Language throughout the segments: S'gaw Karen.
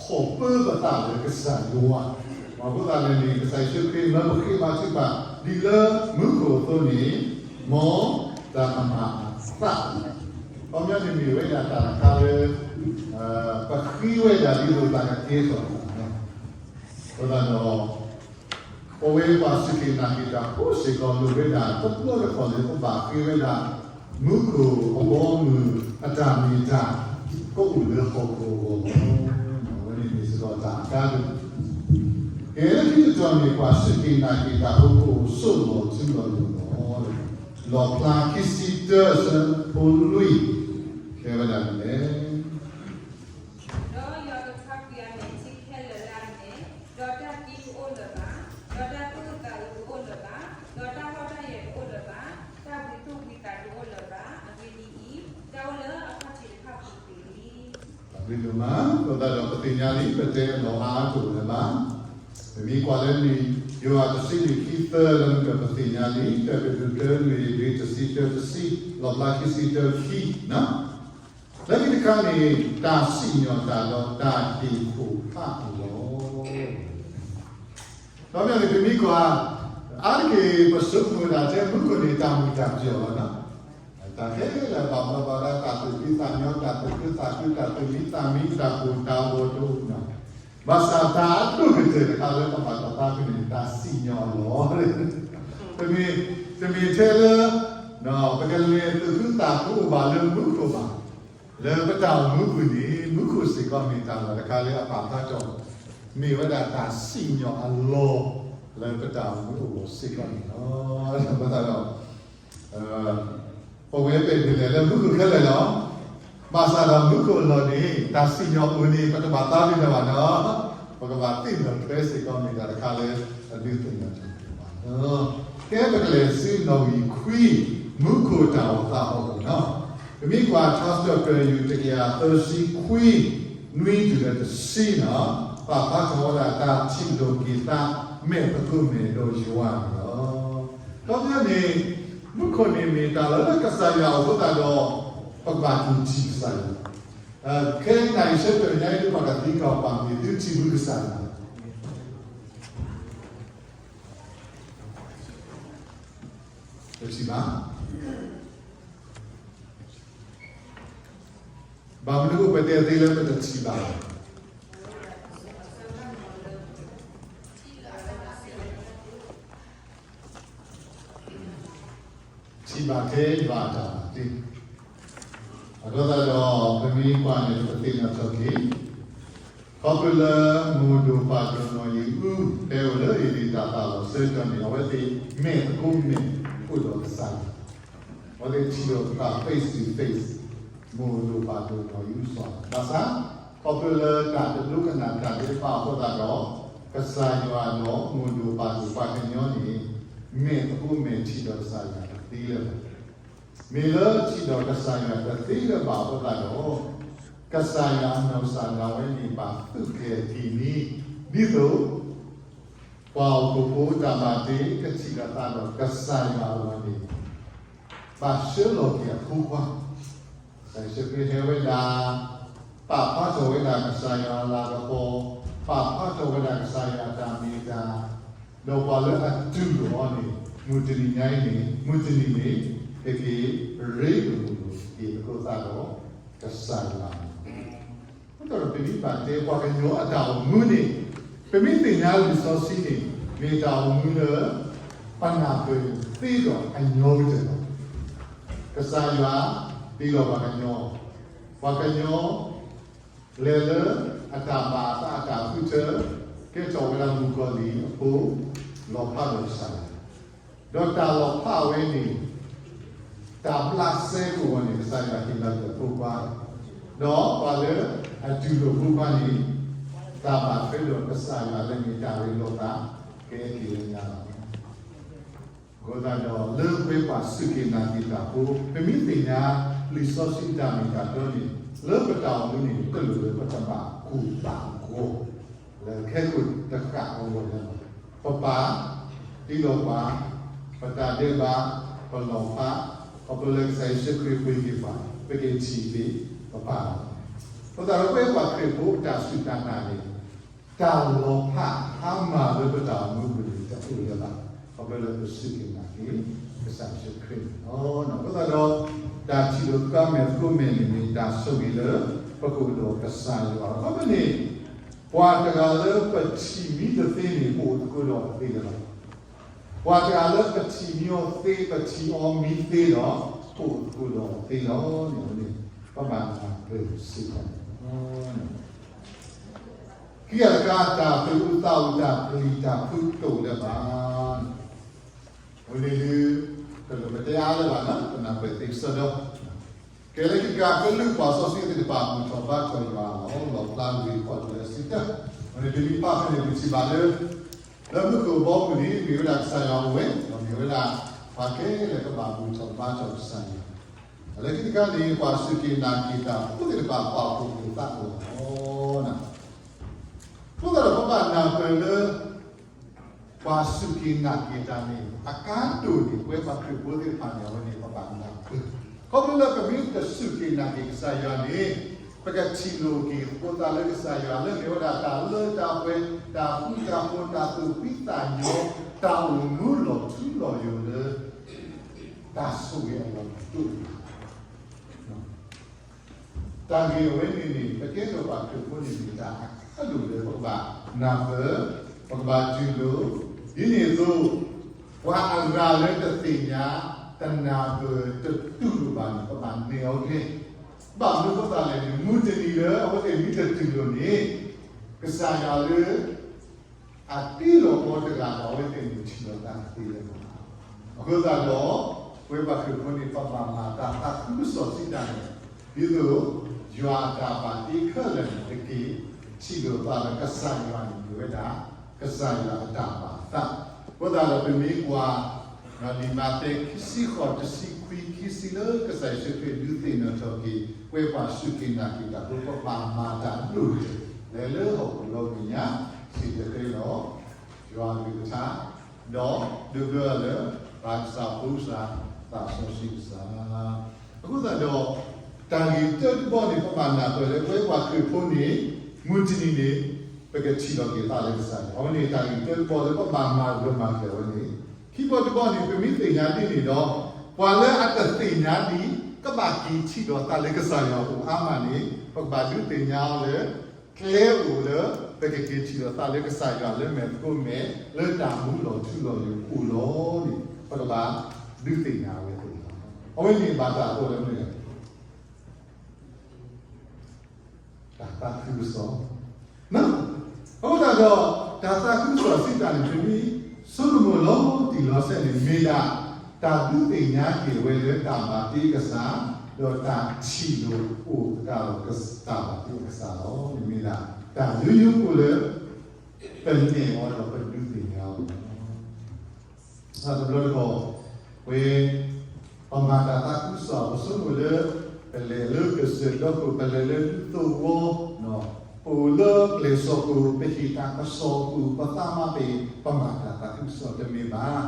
ခီၣ်ပၢပသးလၢကစၢ်ယွၤ, အဃိသတးန့ၣ် ကစၢ်ယ့ၣ်ၡူးခရံာ်မၢပဃ့ဘါထုကဖၣ် ဒ်လၢမူခိၣ်အသိးန့ၣ်, မ်တၢ်ကမၣ်အသး, ခီပညီန့ၣ်မ့ၢ်ဝဲဒၣ်တၢ်တခါလၢ ပဃ့ဝဲဒၣ်ဒ်သိးတၢ်ကကဲထီၣ်အသးန့ၣ်လီၤ. အဃိသတးဒီး ပဝဲပှၤစူၢ်က့ၤနာ်က့ၤတၢ်ဖိစ့ၢ်ကီး လိၣ်ဝဲဒၣ်တဘျီတခီၣ်လၢပဘၣ်ဃ့ဝဲဒၣ် မူခိၣ်အဘီအမုၢ်အတၢ်မ့ၢ်တၢ် ကအိၣ်လၢဟီၣ်ခိၣ်အဂီၢ်လီၤ. အဝဲန့ၣ်မ့ၢ်စ့ၢ်ကီးတၢ်အကါဒိၣ်, ကဲလၢခံတတီၤန့ၣ် ပှၤစူၢ်က့ၤနာ်က့ၤတၢ်ဖိကအိၣ်ဆိးလီၤထူလီၤယိာ်လီၤ. လီၣ်ဖျါခံဆံတၢ အဆၢဖိလွံၢ် တဲဝဲဒၣ်ဒ်လဲၣ်. ဒီးယွၤကထါကွံာ်အမဲာ်ထံခဲလၢာ်လၢအမဲာ်, ဒီးတၢ်သံတအိၣ်လၢၤဘၣ်, ဒီးတၢ်သူၣ်အုးသးအုးတအိၣ်လၢၤဘၣ်, ဒီးတၢ်ဟီၣ်တၢ်ယၢၤတအိၣ်လၢၤဘၣ်, တၢ်ဘှံးသူၣ်ဘှံးသးတအိၣ်လၢၤဘၣ်, အဂ့ၢ်ဒ်အံၤ, တၢ်အိၣ်လၢအခီၣ်ထံးတဖၣ်ပူၤကွံာ်လံ. အဂ့ၢ်ဒိၣ်မး, အဃိသတးဒီးပသ့ၣ်ညါလံ ပတဲအလီၢ်အါတအိၣ်လၢၤဘၣ်. ပမ့ၢ်ကွၢ်လၢန့ၣ် ယိၤဟၣ်တဆံလွံၢ်ခံသၢလၢမုၢ်ကပသ့ၣ်ညါလံ တၢ်ကတိၤတၢနွံ လွံၢ်တဆံတၢတဆံ လီၣ်ဖျါခံဆံတၢခံ လၢခံတခါန့ၣ် တၢ်စံၣ်ညီၣ်တၢ်ဒီးတၢ်ဟ့ၣ်ခိၣ်ဖးအလီၢ်, ဒီးမ့ၢ်န့ၣ် ပမ့ၢ်ကွၢ် အါတက့ၢ်ပဆိကမိၣ်ဒၣ်ထဲမူခိၣ်န့ၣ် တၢ်မုာ်တၢ်ပျီၢ်လီၤနီၤ, တၢ်ခဲလၢာ်ဘၣ်ဘျီဘၣ်ဒါ တၢ်သူၣ်ဖှံသးညီ တၢ်သူၣ်ခုသးခု တၢ်သူၣ်မံသးမံ တၢ်ကိၢ်တၢ်ဂီၤတအိၣ်နီၤ, ဘၣ်ဆၣ်တၢ်အဒိၣ်ကတၢၢ်တခါလၢပဘၣ်တၢ်သးခုန့ၣ် တၢ်စံၣ်ညီၣ်အလီၢ်, တမ့ၢ်ထဲလၢ ပကလဲၤသူၣ်ခုသးခုအိၣ်ဘၣ်လၢမူခိၣ်ဘၣ်, လၢပတၢ်အိၣ်မူပူၤန့ၣ် မူခိၣ်စ့ၢ်ကီးမ့ၢ်တၢ်လီၢ်တခါလၢအပာ်ဖျါထီၣ် မ့ၢ်ဝဲဒၣ်တၢ်စံၣ်ညီၣ်အလီၢ် လၢပတၢ်အိၣ်မူအဂီၢ်စ့ၢ်ကီးန့ၣ်လီၤ. အဃိသတးဒီး ပဝဲပမ့ၢ်လဲၤလၢမူခိၣ်ခဲလၢာ်လီၤ, ဘၣ်ဆၣ်ဒီးမူခိၣ်အလီၢ်န့ၣ် တၢ်စံၣ်ညီၣ်အိၣ်န့ၣ် ပတဘၣ်သးဒ်န့ၣ်ဘၣ်နီၤ, ပကဘၣ်သ့ၣ်နီၣ်ထွဲစ့ၢ်ကီးမ့ၢ်တၢ်တခါလၢ အဒုးသ့ၣ်နီၣ်တၢ်ဘၣ်နီၤ, ကဲပကလဲၤဆူနီၣ်ဂံၢ်ခွံ မူခိၣ်တၢ်အိၣ်သးအိၣ်နီၤ, ပမ့ၢ်ကွၢ်ထါစံးထီၣ်ပတြၢၤ ယူၢ်တကယၤသၢဆံခွံ နွံတုၤလၢတဆံနီၤ, ပာ်ဖျါထီၣ်ဝဲဒၣ်တၢ်ထံၣ်လိာ်က့ၤသး မဲာ်သကိးမဲာ်ဒီးယွၤန့ၣ်လီၤ. ဒီးဖဲန့ၣ် မူခိၣ်န့ၣ်မ့ၢ်တၢ်လၢကစၢ်ယွၤအဃိသတးဒီး ပကဘၣ်တူၢ်ထံၣ်ကစၢ်ယွၤ, ခဲအံၤန့ၣ် ယဆၢတဲာ်ညါအံၤ ပှၤကသံကွၢ်ပှၤမ့ၢ်သုထံၣ်ဘၣ်ကစၢ်ယွၤ တထံၣ်ဘၣ်. ဘၣ်မနုၤအဃိပတဲသ့လၢပတထံၣ်ဘၣ်လဲၣ်. ထံၣ်ဘၣ်ထဲယွၤအတၢ်မၤသ့, အဃိသတးဒီး ပမ့ၢ်ကွၢ်န့ၣ် ပသ့ၣ်နီၣ်ထီၣ်က့ၤ ခီဖျိလၢမိၢ်ဒိၣ်ပၢ်ဒိၣ်နီၢ်ယံၤအူ ဖဲအိၣ်လၢဧ့ၤဒ့ၣ်တၢ်သးလီၤဆၢကတီၢ်န့ၣ် အဝဲသ့ၣ်မဲာ်သကိးမဲာ်အိၣ်ဒီးကစၢ်ယွၤ, အဝဲသ့ၣ်ထံၣ်လိာ်သး face to face, မိၢ်ဒိၣ်ပၢ်ဒိၣ်နီၢ်ယံၤအူစီၤ, ဘၣ်ဆၣ် ခီဖျိလၢတၢ်တဒိကနၣ်တၢ်သ့ၣ်တဖၣ်အဃိသတးဒီး ကစၢ်ယွၤဒီးမိၢ်ဒိၣ်ပၢ်ဒိၣ်ပှၤကညီန့ၣ် မဲာ်သကိးမဲာ်ထံၣ်ဒီးကစၢ်ယွၤတသ့လၢၤဘၣ်. မ့ၢ်လၢထံၣ်ဒီးကစၢ်ယွၤတသ့လၢၤဘၣ်အဃိသတးဒီး ကစၢ်ယွၤအနီၢ်ကစၢ်ဒၣ်ဝဲန့ၣ် ဘၣ်သူၣ်ကျဲၤတ့ၢ်န့ၣ် ဒ်သိး ပှၤဟီၣ်ခိၣ်ဖိတၢ်ဘၣ်တ့ကထံၣ်လိာ်သးဒီးကစၢ်ယွၤအဂီၢ်န့ၣ် ဘၣ်ဆှၢလီၤက့ၤအဖိခွါ, ကစၢ်ယ့ၣ်ၡူးခရံာ်ဟဲဝဲဒၣ် ပာ်ဖျါထီၣ်ဝဲဒၣ်ကစၢ်ယွၤအလၤကပီၤ, ပာ်ဖျါထီၣ်ဝဲဒၣ်ကစၢ်ယွၤအတၢ်မ့ၢ်တၢ်, ဒီးပှၤလၢအတူၢ်လိာ်အီၤန့ၣ် မုၢ်တနံၤညါအံၤန့ၣ် မုၢ်တနံၤန့ၣ် ကက့ၤရ့လိာ်မုာ်လိာ်က့ၤအဃိသတးဒီး ကစၢ်ယွၤ အဃိသတးဒီးပမ့ၢ်ဘၣ်တဲပှၤကညီအတၢ်အိၣ်မူန့ၣ် ပမ့ၢ်သ့ၣ်ညါလံာ်စီဆှံန့ၣ် မ့ၢ်တၢ်အိၣ်မူလၢ ပနၢ်ပၢၢ်သ့ဒီးအညီကတၢၢ်လီၤ. ကစၢ်ယွၤတ့လီၤပှၤကညီ, ပှၤကညီ လဲၤလၢအတၢ်ဘၣ်အသးအတၢ်ဃုထၢ ကဲထီၣ်ဝဲဒၣ်မုၣ်ကီၤလံၢ်အဖိ လီၤဖးဒီးကစၢ်ယွၤ ဒီးတၢ်လီၤဖးဝဲန့ၣ် တၢ်ဘျးစဲကဝီၤန့ၣ် ကစၢ်ယွၤဟ့ၣ်လီၤက့ၤအဖိခွါ, ဒီးပှၤလၢအတူၢ်လိာ်အဖိခွါန့ၣ် တၢ်ဘၣ်ထွဲဒီးကစၢ်ယွၤလၢမ့ၢ်တၢ်ရ့လိာ်သး ကအဲၣ်က့ၤလၢညါလီၤ. အဃိသတးဒီး လၢပဝဲပှၤစူၢ်က့ၤနာ်က့ၤတၢ်ဖိ ပမ့ၢ်သ့ၣ်ညါလံာ်စီဆှံတၢ်မ့ၢ်တၢ်တီန့ၣ် လၢပတၢ်အိၣ်မူန့ၣ် တလိၣ်လၢပတဘၣ်ကူၣ်ဘၣ်ဂီၤ လၢခဲကိာ်တဃၣ်အဂီၢ်လၢၤဘၣ်. ပပၢ် တ့လီၤပှၤ, ပတၢ်ဒဲးဘး, ပလီၤဖး, ခီဖျိလၢကစၢ်ယ့ၣ်ၡူးခရံာ်ပှ့ၤက့ၤပှၤ ပက့ၤထံၣ်က့ၤပပၢ်လီၤ. အဃိသတးဒီး ပဝဲပှၤခရံာ်ဖိအတၢ်စူၢ်တၢ်နာ်န့ၣ် တၢ်လီၤဖးအါမးလၢပတၢ်အိၣ်မူအပူၤန့ၣ် တအိၣ်လၢၤဘၣ်. ခီဖျိလၢပစူၢ်က့ၤနာ်က့ၤ ကစၢ်ယ့ၣ်ၡူးခရံာ်န့ၣ်လီၤ. အဃိသတးဒီး တၢ်ထံၣ်လိာ်သးမဲာ်သကိးမဲာ်န့ၣ်န့ၣ် တၢ်ဆိၣ်ဂ့ၤလၢပကအိၣ်ဒီးကစၢ်ယွၤ. အခီပညီန့ၣ် ပှၤတဂၤလၢပထံၣ်မံတသ့န့ၣ် ပအိၣ်သကိးဒီးအီၤသ့လၢၤဘၣ်. ပှၤတဂၤလၢပထံၣ်မံအီၤသ့, ပထံၣ်အီၤမံသ့ဒီး ပအိၣ်သကိးဒီးအီၤသ့လီၤန့ၣ်န့ၣ် ပဘၣ်နၢ်ပၢၢ်စ့ၢ်ကီးန့ၣ်လီၤ. ခံဂၤတခါ တၢ်သူၣ်အုးသးအုး တၢ်ပျံၤတၢ်ဖုးတအိၣ်လၢၤဘၣ်. အဝဲန့ၣ်ဒုး တလိၣ်ပတဲအါလၢၤဘၣ်နီၤ, ပနၢ်ပၢၢ်သ့ကစီဒီ, ကဲလၢခံတခါ ကလုာ်ပှၤစီဆှံသ့ၣ်တဖၣ် ဘူၣ်ထီၣ်ဘါထီၣ်ယွၤလီၤ, လီၣ်ဖျါဂ့ၢ်ခီၣ်ထံးလၢအဆံတၢ, အဝဲန့ၣ်တမံၤဘၣ်ဖဲန့ၣ် ပထံၣ်ဘၣ်လၢ လၢမူခိၣ်ဘီမုၢ်န့ၣ် မ့ၢ်ဝဲဒၣ်ကစၢ်ယွၤအိၣ်ဝဲ, ဒီးမ့ၢ်ဝဲဒၣ်ပှၤခဲလၢာ်ကဘၣ်ဘူၣ်ထီၣ်ဘါထီၣ်ကစၢ်ယွၤ, လၢခံတခါန့ၣ် ပှၤစူၢ်က့ၤနာ်က့ၤတၢ်ဖိသ့ၣ်တဖၣ် ပာ်ဖှိၣ်သးအီၤလီၤ. အဃိသတးဒီး ပဘၣ်နၢ်ပၢၢ်လၢ ပှၤစူၢ်က့ၤနာ်က့ၤတၢ်န့ၣ် အကါဒိၣ်န့ၣ် ပဝဲပှၤခရံာ်ဖိသ့ၣ်တဖၣ်န့ၣ် အဝဲန့ၣ်ပဘၣ်နၢ်ပၢၢ်, ခီဖျိလၢပမ့ၢ်တစူၢ်က့ၤနာ်က့ၤကစၢ်ယွၤန့ၣ် ပကထံၣ်လိာ်က့ၤသကိးသးလၢကစၢ်ယွၤ လၢမ့ၢ်ဝဲဒၣ်တၢ်လၢတၢ်ပှဲၤ, တၢ်ဃူတၢ်ဖိး, တၢ်သူၣ်ဖှံသးညီ, တၢ်အိၣ်မူလီၤထူလီၤယိာ်လၢ တၢ်ဆိၣ်ဂ့ၤအလီၢ်တအိၣ်ဘၣ်. တၢ်ဂ့ၢ်အဝဲန့ၣ်န့ၣ် ပကဲထီၣ်ပှၤခရံာ်ဖိန့ၣ်န့ၣ် တၢ်အကါဒိၣ်လၢပကဘၣ်နၢ်ပၢၢ်, ပကဘၣ်တူၢ်လိာ်, ဒ်န့ၣ်အသိး ပှၤအဂၤလၢတသ့ၣ်ညါ, တနၢ်ပၢၢ်, တတူၢ်လိာ်ဘၣ်န့ၣ် ပဘၣ်နဲၣ်အီၤကျဲ, ဘၣ်မနုၤအဃိသတးလဲၣ်န့ၣ် မုၢ်တနံၤလၢအဝဲသ့ၣ်မ့ၢ်တတူၢ်လိာ်န့ၣ် ကစၢ်ယွၤလၢ အတ့လီၤအီၤတဂၤဒီး အဝဲသ့ၣ်န့ၣ်ထံၣ်လိာ်သးတသ့လၢၤဘၣ်. အဃိသတးဒီး ပဝဲပှၤခရံာ်ဖိန့ၣ် ပဘၣ်မၤတၢ်သးခုကစီၣ်စံးတၢ်န့ၣ် ဒ်သိး ယွၤအတၢ်ဘၣ်တ့ခဲလၢာ်န့ၣ် တက့ၤထံၣ်လိာ်သးလၢကစၢ်ယွၤန့ၣ် မ့ၢ်ဝဲဒၣ် ကစၢ်ယွၤအတၢ်ဘၣ်သး. အဃိသတးဒီး ပမ့ၢ်ကွၢ် လံာ်မးသဲခံဆံဃိး တဆံခွံ ခံဆံ လၢကစၢ်ယ့ၣ်ၡူးခရံာ်ဒုးသ့ၣ်နီၣ်ထီၣ်က့ၤ ပဝဲပှၤစူၢ်က့ၤနာ်က့ၤတၢ်ဖိ ပဘၣ်မၤတၢ်အဒိၣ်ကတၢၢ် လဲၤလၢဟီၣ်ခိၣ်လီၤမ့ၢ်ညါ စံၣ်တဲၤတဲလီၤ ယွၤအကလုၢ်ကထါ, ဒီးဒုးဘျၢလၢ ပၢ်ကစၢ် ဖိကစၢ် သးစီဆှံကစၢ်. အဃိသတးဒီး တၢ်ဂ့ၢ်တၢတဘီန့ၣ် ပဘၣ်နၢ်ပၢၢ်လၢ ပဝဲပှၤခရံာ်ဖိန့ၣ် မုၢ်တနံၤန့ၣ် ပကထံၣ်လိာ်က့ၤသးလၢကစၢ်ယွၤ. အဝဲန့ၣ်တၢ်ဂ့ၢ်တၢတဘီလၢပဘၣ်မၤဂၢၢ်မၤကျၢၤဝဲန့ၣ်, ခံဘီတဘီန့ၣ် ပမ့ၢ်သ့ၣ်ညါဒ်န့ၣ်ဒီး ပှၤလၢအတသ့ၣ်ညါဒ် ကဘၣ်က့ၤထံၣ်လိာ်သးလၢကစၢ်ယွၤအအိၣ်အါမးန့ၣ် ပကဘၣ်ဒုးသ့ၣ်ညါအီၤလၢ ကျဲအိၣ်လၢ ပကက့ၤထံၣ်လိာ်သးလၢကစၢ်ယွၤလၢမဲာ်သကိးမဲာ် လၢတၢ်မူလီၤထူလီၤယိာ်အိၣ်လီၤန့ၣ် ပကဘၣ်ဒုးသ့ၣ်ညါအဝဲသ့ၣ်လီၤ. အဝဲန့ၣ်ဘၣ်တၢ်အဃိလၢမနုၤလဲၣ် တၢ်သးခုကစီၣ်, အဃိသတးဒီး တၢ်သးခုကစီၣ်စံးတၢ်န့ၣ် ပမ့ၢ်ဆိကမိၣ်လီၤတံၢ်လီၤဆဲးန့ၣ် မ့ၢ်ဒၣ် တၢ်ဒုးသ့ၣ်ညါက့ၤဝဲလၢတၢ်ဘၣ်တ့ကစၢ်, ဒီးတၢ်ထံၣ်လိာ်အိၣ်သကိးဒီးတၢ်ဘၣ်တ့ကစၢ်လီၤ. မ့ၢ်ဒၣ် တၢ်ယိယိဖိလၢ ပနဲၣ်အီၤဒီးပဒုးသ့ၣ်ညါအီၤလီၤ. တဘျီတခီၣ် ဝဲ ပမၤတၢ်သးခုကစီၣ် ပဆိကမိၣ်လၢ ပလဲၤလၢကစၢၢ်ဒီခိၣ် ပလဲၤလၢဒူသဝီ, ပအိၣ်လၢပျဲၢ်စီၣ်ပူၤ ပဟ့ၣ်တၢ်ကစီၣ်ပူၤ ပသးမၤပ့ၤ ပမၤတၢ်သးခုကစီၣ်တမ့ၢ်ဘၣ်.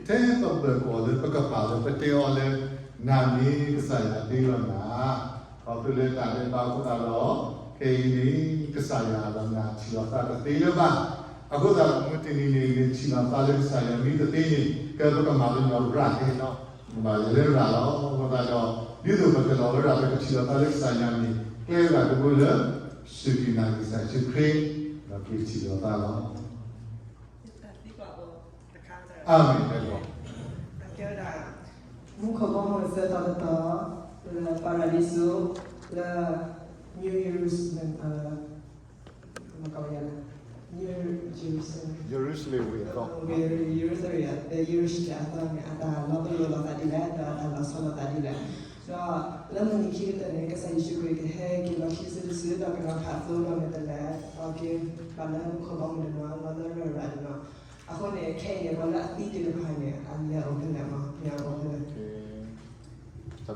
ထဲပဘၢၣ်ကီၢ်လၢပကပၤလၢ ပတဲအီၤလၢ နၤန့ၣ်ကစၢ်ယွၤတ့လီၤနၤ ခီဖျိလၢတၢ်ဒဲးဘးအဃိသတးဒီး ခဲအံၤန့ၣ် ကစၢ်ယွၤဒီးနၤထံၣ်လိာ်သးတသ့လၢၤဘၣ်. အဃိသတးဒီး မုၢ်တနံၤန့ၣ် နထံၣ်လိာ်သးလၢကစၢ်ယွၤမ့ၢ်တသ့န့ၣ် ကဲပကမၤလၢနီၢ်ရၣ်ကဲနီၤ, ကမၤလၢရၣ်လီၤ. အဃိသတးဒီး ဒ်သိးပကလီၤဝဲရၣ် ပကထံၣ်လိာ်သးလၢကစၢ်ယွၤန့ၣ် ကျဲရၣ်တဘိလၢ စူၢ်က့ၤနာ်က့ၤကစၢ်ယ့ၣ်ၡူးခရံာ် ဒီးက့ၤထံၣ်လိာ်သးလီၤ. အၤမ့ၣ်. ကဲဝဲဒၣ် မူခိၣ်ဘီမုၢ်အဆၢကတီၢ်တတီၤ လၢပၤရဒံစူး လၢ New Jerusalem, New Jerusalem, ယရူၤၡလ့ၣ်ဝ့ၢ်အသီ, ယရူၤၡလ့ၣ်အသီန့ၣ် အတၢ်လီၤပလိာ်လိာ်သးဒ်လဲၣ် ဒီးအတၢ်လီၤဆီလိာ်သးဒ်လဲၣ်. ဒီးလၢမုၢ်နံၤခံကတၢၢ်န့ၣ် ကစၢ်ယ့ၣ်ၡူးခရံာ်ကဟဲက့ၤလီၤခံစုတစု ဒီးကနီၤဖးသိဒီးမ့ၢ်တလဲၤ ဒီးက့ၤဘၣ်လၢမူခိၣ်ဘီမုၢ်တနီၤ လီၤလၢရၢၢ်ရၣ်တနီၤ. အဃိန့ၣ် ခဲအံၤန့ၣ် ပှၤလၢအသံသ့ၣ်တဖၣ်န့ၣ် အလဲၤအိၣ်ဖဲလဲၣ်မး မ့ၢ်အဂီၢ်ဖဲလဲၣ်. တၢ်ဘျုးဒိၣ်မးနီၤ. အဃိသတးဒီး ပကမၤလိတစီစီကဟဲနီၤ. ကဟဲမနုၤလဲၣ်န့ၣ် ရၣ်ဂ့ၤ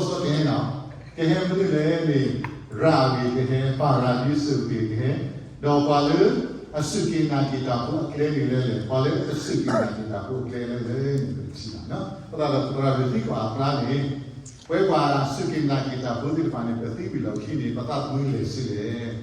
ကဟဲ, ပၤရဒံစူးဂ့ၤကဟဲ, ဒီးပှၤလၢအစူၢ်က့ၤနာ်က့ၤတၢ်ဖိအကျဲန့ၣ်လဲၣ်လဲၣ်, ပှၤလၢအတစူၢ်က့ၤနာ်က့ၤတၢ်ဖိအကျဲလဲၣ်လဲၣ်န့ၣ် ပကထံၣ်ဘၣ်နီၤ. အဃိသတးဒီး သရၣ်ဒိၣ်သံကွၢ်အကျါန့ၣ် ပဝဲပှၤစူၢ်က့ၤနာ်က့ၤတၢ်ဖိသ့ၣ်တဖၣ်န့ၣ် ပသံကွံာ်လီၢ်ခံန့ၣ် ပသးသမူလဲၤဆံးလဲၣ်.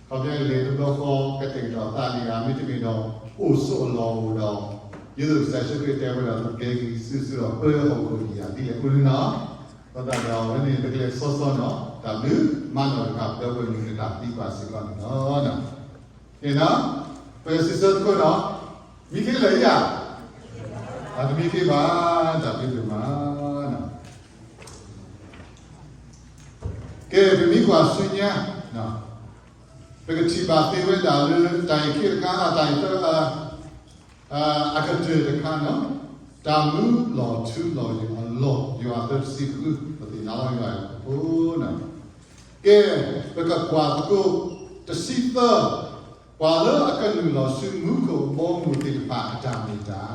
ခီပညီလဲၤတဘျီဃီ ကတဲာ်ကတီၤသးလံဧါ, မ့တမ့ၢ်ဒီး အိၣ်ဆိးအလီၢ်အိၣ်ဒီး ဒ်သိးကစၢ်ယ့ၣ်ၡူးခရံာ်တဲဝဲဒၣ် ပကဲက့ၤဆူ ဆူဒီးပၢဟီၣ်ခိၣ်ဒံးဧါ ဒ်လဲၣ်အိၣ်လၢနီၤ. အဃိသတးဒီး အဝဲန့ၣ် ပကလဲၤစီစီနီၤ, တၢ်ဘျုးမၤနီၣ်တဖၣ် ပဒီပုၢ်ဝဲၢ်မုၣ်ကတၢ်သံကွၢ်စ့ၢ်ကီးန့ၣ်လီၤ. န့ၣ်နီၤ, ပစံးဆၢသကိးနီၤ, မံခ့လၢာ်ဧါ, အတမံခ့ဘၣ်, တၢ်ဘျုးဒိၣ်မးနီၤ. ကဲ ပမ့ၢ်ကွၢ်ဆူညါ, ပကထံၣ်ဘၣ်သ့ဝဲဒၣ်လၢ တၢ်အံၤခ့တခါ တၢ်အံၤသၢ အကတၢၢ်တခါနီၤ, တၢ်မူလီၤထူလီၤယိာ်အလီၢ်, ယွၤသၢတဆံဃု, ပသ့ၣ်ညါလီၤယွၤအဖိနီၤ. ကဲ, ပကကွၢ်သကိးတဆံသၢ, ပှၤလၢအကနုာ်လီၤဆူမူခိၣ်အဘီအမုၢ်သ့ၣ်တဖၣ်အတၢ်မ့ၢ်တၢ်.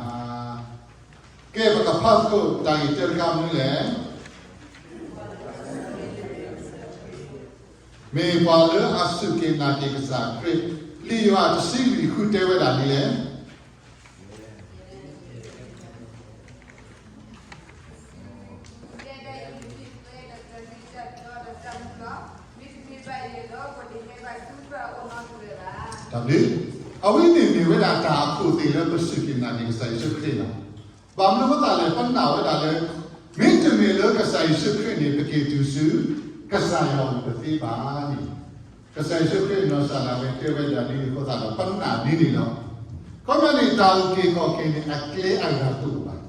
ကဲ, ပကဖးသကိးတၢ်ဂ့ၢ်တၢတခါမနုၤလဲၣ်. မ့ၢ်ပှၤလၢအစူၢ်က့ၤနာ်က့ၤကစၢ်ခရံာ်, လံာ်ယိၤဟၣ်တဆံလွံၢ်ဃုတဲဝဲဒၣ်ဒ်လဲၣ်. တၢ်ဘျုး, အဝဲန့ၣ်မ့ၢ်ဝဲဒၣ်တၢ်အခိၣ်သ့ၣ်လၢပစူၢ်က့ၤနာ်က့ၤကစၢ်ယ့ၣ်ၡူးခရံာ်လီၤ. ဘၣ်မနုၤအဃိသတးလဲၣ် ပနာ်ဝဲဒၣ်လၢ မ့တမ့ၢ်လၢကစၢ်ယ့ၣ်ၡူးခရံာ်န့ၣ် ပက့ၤတုၤဆူ ကစၢ်ယွၤအအိၣ်တသ့ဘၣ်န့ၣ်, ကစၢ်ယ့ၣ်ၡူးခရံာ်နီၢ်ကစၢ်ဒၣ်ဝဲတဲဝဲဒၣ်ဒ်န့ၣ်အဃိသတးဒီး ပနာ်ဒ်န့ၣ်လီၤ. ခီပညီန့ၣ် တၢ်အုၣ်က့ၤခီၣ်က့ၤန့ၣ် အကျဲအဂၤတအိၣ်ဘၣ်.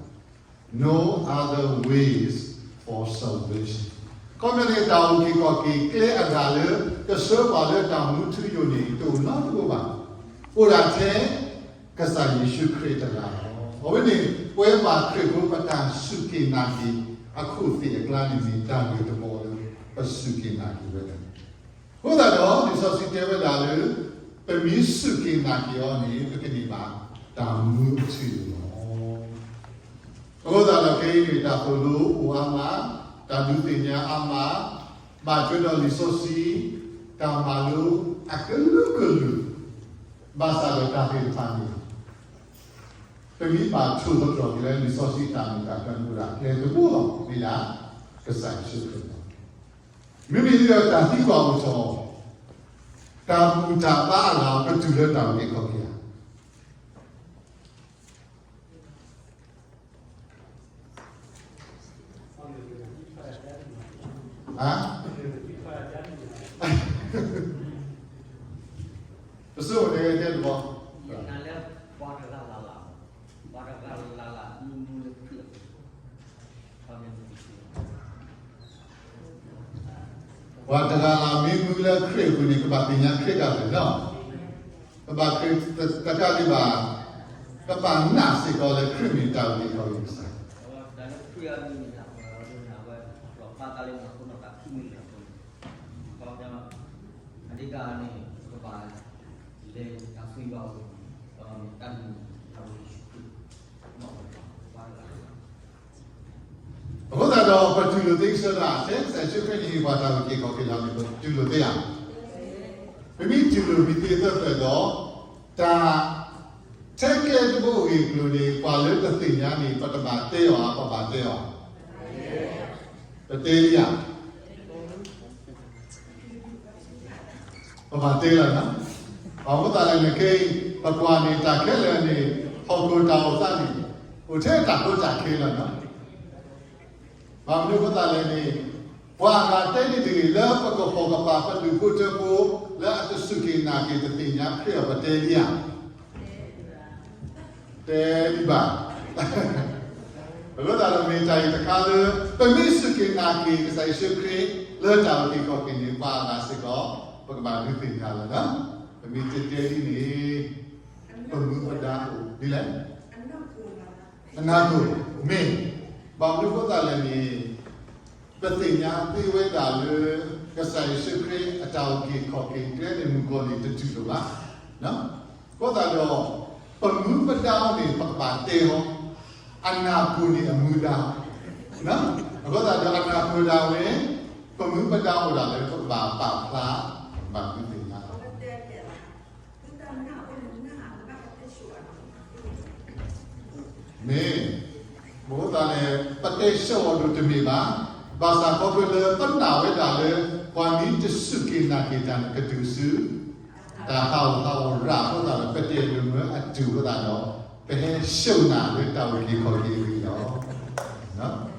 No other ways for salvation. ခီပညီန့ၣ် တၢ်အုၣ်က့ၤခီၣ်က့ၤကျဲအဂၤလၢ ကဆှၢပှၤလၢတၢ်မူထူယိာ်န့ၣ် တအိၣ်နီတဘျီဘၣ်. အိၣ်ဒၣ်ထဲ ကစၢ်ယ့ၣ်ၡူးခရံာ်တဂၤလီၤ. အဝဲန့ၣ် ပဝဲပှၤခရံာ်ဖိပတၢ်စူၢ်က့ၤနာ်က့ၤ အခိၣ်သ့ၣ်အကျါန့ၣ်မ့ၢ်တၢ်ဂ့ၢ်တဘီလၢ ပစူၢ်က့ၤနာ်က့ၤဝဲဒၣ် အဃိသတးဒီး လံာ်စီဆှံတဲဝဲဒၣ်လၢ ပမ့ၢ်စူၢ်က့ၤနာ်က့ၤအီၤန့ၣ် ပကန့ၢ်ဘၣ်တၢ်မူအထူအယိာ်လီၤ. အဃိသတးဒီးခဲအံၤန့ၣ် တၢ်သိၣ်လိအိၣ်အါမး, တၢ်ဒုးသ့ၣ်ညါအါမး, ဘၣ်ထွဲဒီးလံာ်စီဆှံ, တၢ်မၤလိအကလုာ်ကလုာ်, ဘၣ်ဆၣ်ဒီးတၢ်သ့ၣ်တဖၣ်န့ၣ် ပမ့ၢ်ဘၣ်ထိၣ်သတြီၤက့ၤလၢလံာ်စီဆှံတၢ်မ့ၢ်တၢ်တီန့ၣ် အိၣ်ဒၣ်ကျဲတဘိလီၤ, မ့ၢ်ဒၣ် ကစၢ်ယ့ၣ်ၡူးခရံာ်လီၤ. မ့မ့ၢ်ဒ်ဒီးတၢ်သံကွၢ်အိၣ်ထီၣ်, တၢ်ဘူၣ်တၢ်ဘါအဂၤ ပတုၤလၢတၢ်အုၣ်က့ၤခီၣ်က့ၤဧါ. ပစိၤတဲတဲတဘီ ပှၤတဂၤလၢမ့ၢ်မူလၢခရံာ်အပူၤန့ၣ် ကဘၣ်သ့ၣ်ညါခရံာ်တၢ်သ့ၣ်နီၤ, ကဘၣ်ခရံာ်တကးဒံးဘၣ်, ကဘၣ်နာ်စ့ၢ်ကီးလၢခရံာ်မ့ၢ်တၢ်အုၣ်က့ၤခီၣ်က့ၤကစၢ် အဃိသတးဒီး ပတူၢ်လိာ်သ့ကစၢ်ဒၣ် ထဲကစၢ်ယ့ၣ်ၡူးခရံာ်န့ၣ် ပှၤတၢ်အုၣ်က့ၤခီၣ်က့ၤလီၤန့ၣ် ပတူၢ်လိာ်သ့ဧါ. ပမ့ၢ်တူၢ်လိာ်မ့ၢ်သ့အသၢဖျၢၣ်ဒီး တၢ် ထဲကျဲတဘိအဂ့ၢ်အကျိၤန့ၣ် ပှၤလၢတသ့ၣ်ညါန့ၣ် ပတဘၣ်တဲအီၤဧါ, ပဘၣ်တဲအီၤ, ပတဲလံဧါ. ပဘၣ်တဲလီၤနီၤ. ဘၣ်မနုၤအဃိသတးလဲၣ်န့ၣ် ခဲအံၤ ပကွၢ်န့ၣ် တၢ်ခဲလၢာ်န့ၣ် ဟီၣ်ခိၣ်တၢ်အိၣ်သးန့ၣ် အိၣ်ထဲတၢ်ကီတၢ်ခဲလီၤနီၤ. ဘၣ်မနုၤအဃိသတးလဲၣ်န့ၣ် ပှၤအဂၤတဲန့ၣ်တဂ့ၤ လၢပကဖီၣ်ကပာ်ပဒူၣ်ဖိထၢဖိ လၢအတစူၢ်က့ၤနာ်က့ၤတသ့ၣ်ညါခရံာ်အီၤ ပတဲလံဧါ. တဲဒံးဘၣ်. အဃိသတးဒီးမ့ၢ်တၢ်အံၤတခါလၢ ပမ့ၢ်စူၢ်က့ၤနာ်က့ၤကစၢ်ယ့ၣ်ၡူးခရံာ် လၢတၢ်အုၣ်က့ၤခီၣ်က့ၤန့ၣ် ပှၤအဂၤစ့ၢ်ကီး ပကဘၣ်ဒုးသ့ၣ်ညါလီၤနီၤ. ပမ့ၢ်တတဲဒ်န့ၣ် ပမူပဒါအိၣ်ဒ်လဲၣ်. အနၢ်ပၢၢ်မ့ၢ် ဘၣ်မနုၤအဃိသတးလဲၣ်န့ၣ် ပသ့ၣ်ညါသ့ဝဲဒၣ်လၢ ကစၢ်ယ့ၣ်ၡူးခရံာ်အတၢ်အုၣ်က့ၤခီၣ်က့ၤကျဲန့ၣ် မုၢ်ကီၢ်န့ၣ် တတုၤလၢၤဘၣ်. အဃိသတးဒီး ပမူပဒါန့ၣ် ပကဘၣ်တဲအီၤ, အနၢ်ပၢၢ်န့ၣ်အမူဒါ. အဃိသတးဒီးအနၢ်ပၢၢ်ဒၣ်ဝဲ ပမူပဒါအိၣ်ဒၣ်လၢပကဘၣ်ပာ်ဖျါ ပကဘၣ်ဒုးသ့ၣ်ညါလီၤ. မ့ၢ်, မ့ၢ်အဃိသတးန့ၣ် ပတဲဆှၢအီၤဒိၣ်တမ့ၢ်ဘၣ်. ဘၣ်ဆၣ်ခီဖျိလၢပနာ်ဝဲဒၣ်လၢ ပှၤမ့ၢ်တစူၢ်က့ၤနာ်က့ၤတၢ်န့ၣ် ကတုၤဆူ တၢ်ဟးဂူာ်ဟးဂီၤရၣ်အဃိသတးဒီး ပတအဲၣ်ဒိးမၢအတုၤအဃိသတးဒီး ပဟဲစိာ်နၤလၢတၢ်အုၣ်က့ၤခီၣ်က့ၤအဂ့ၢ်လီၤ. အ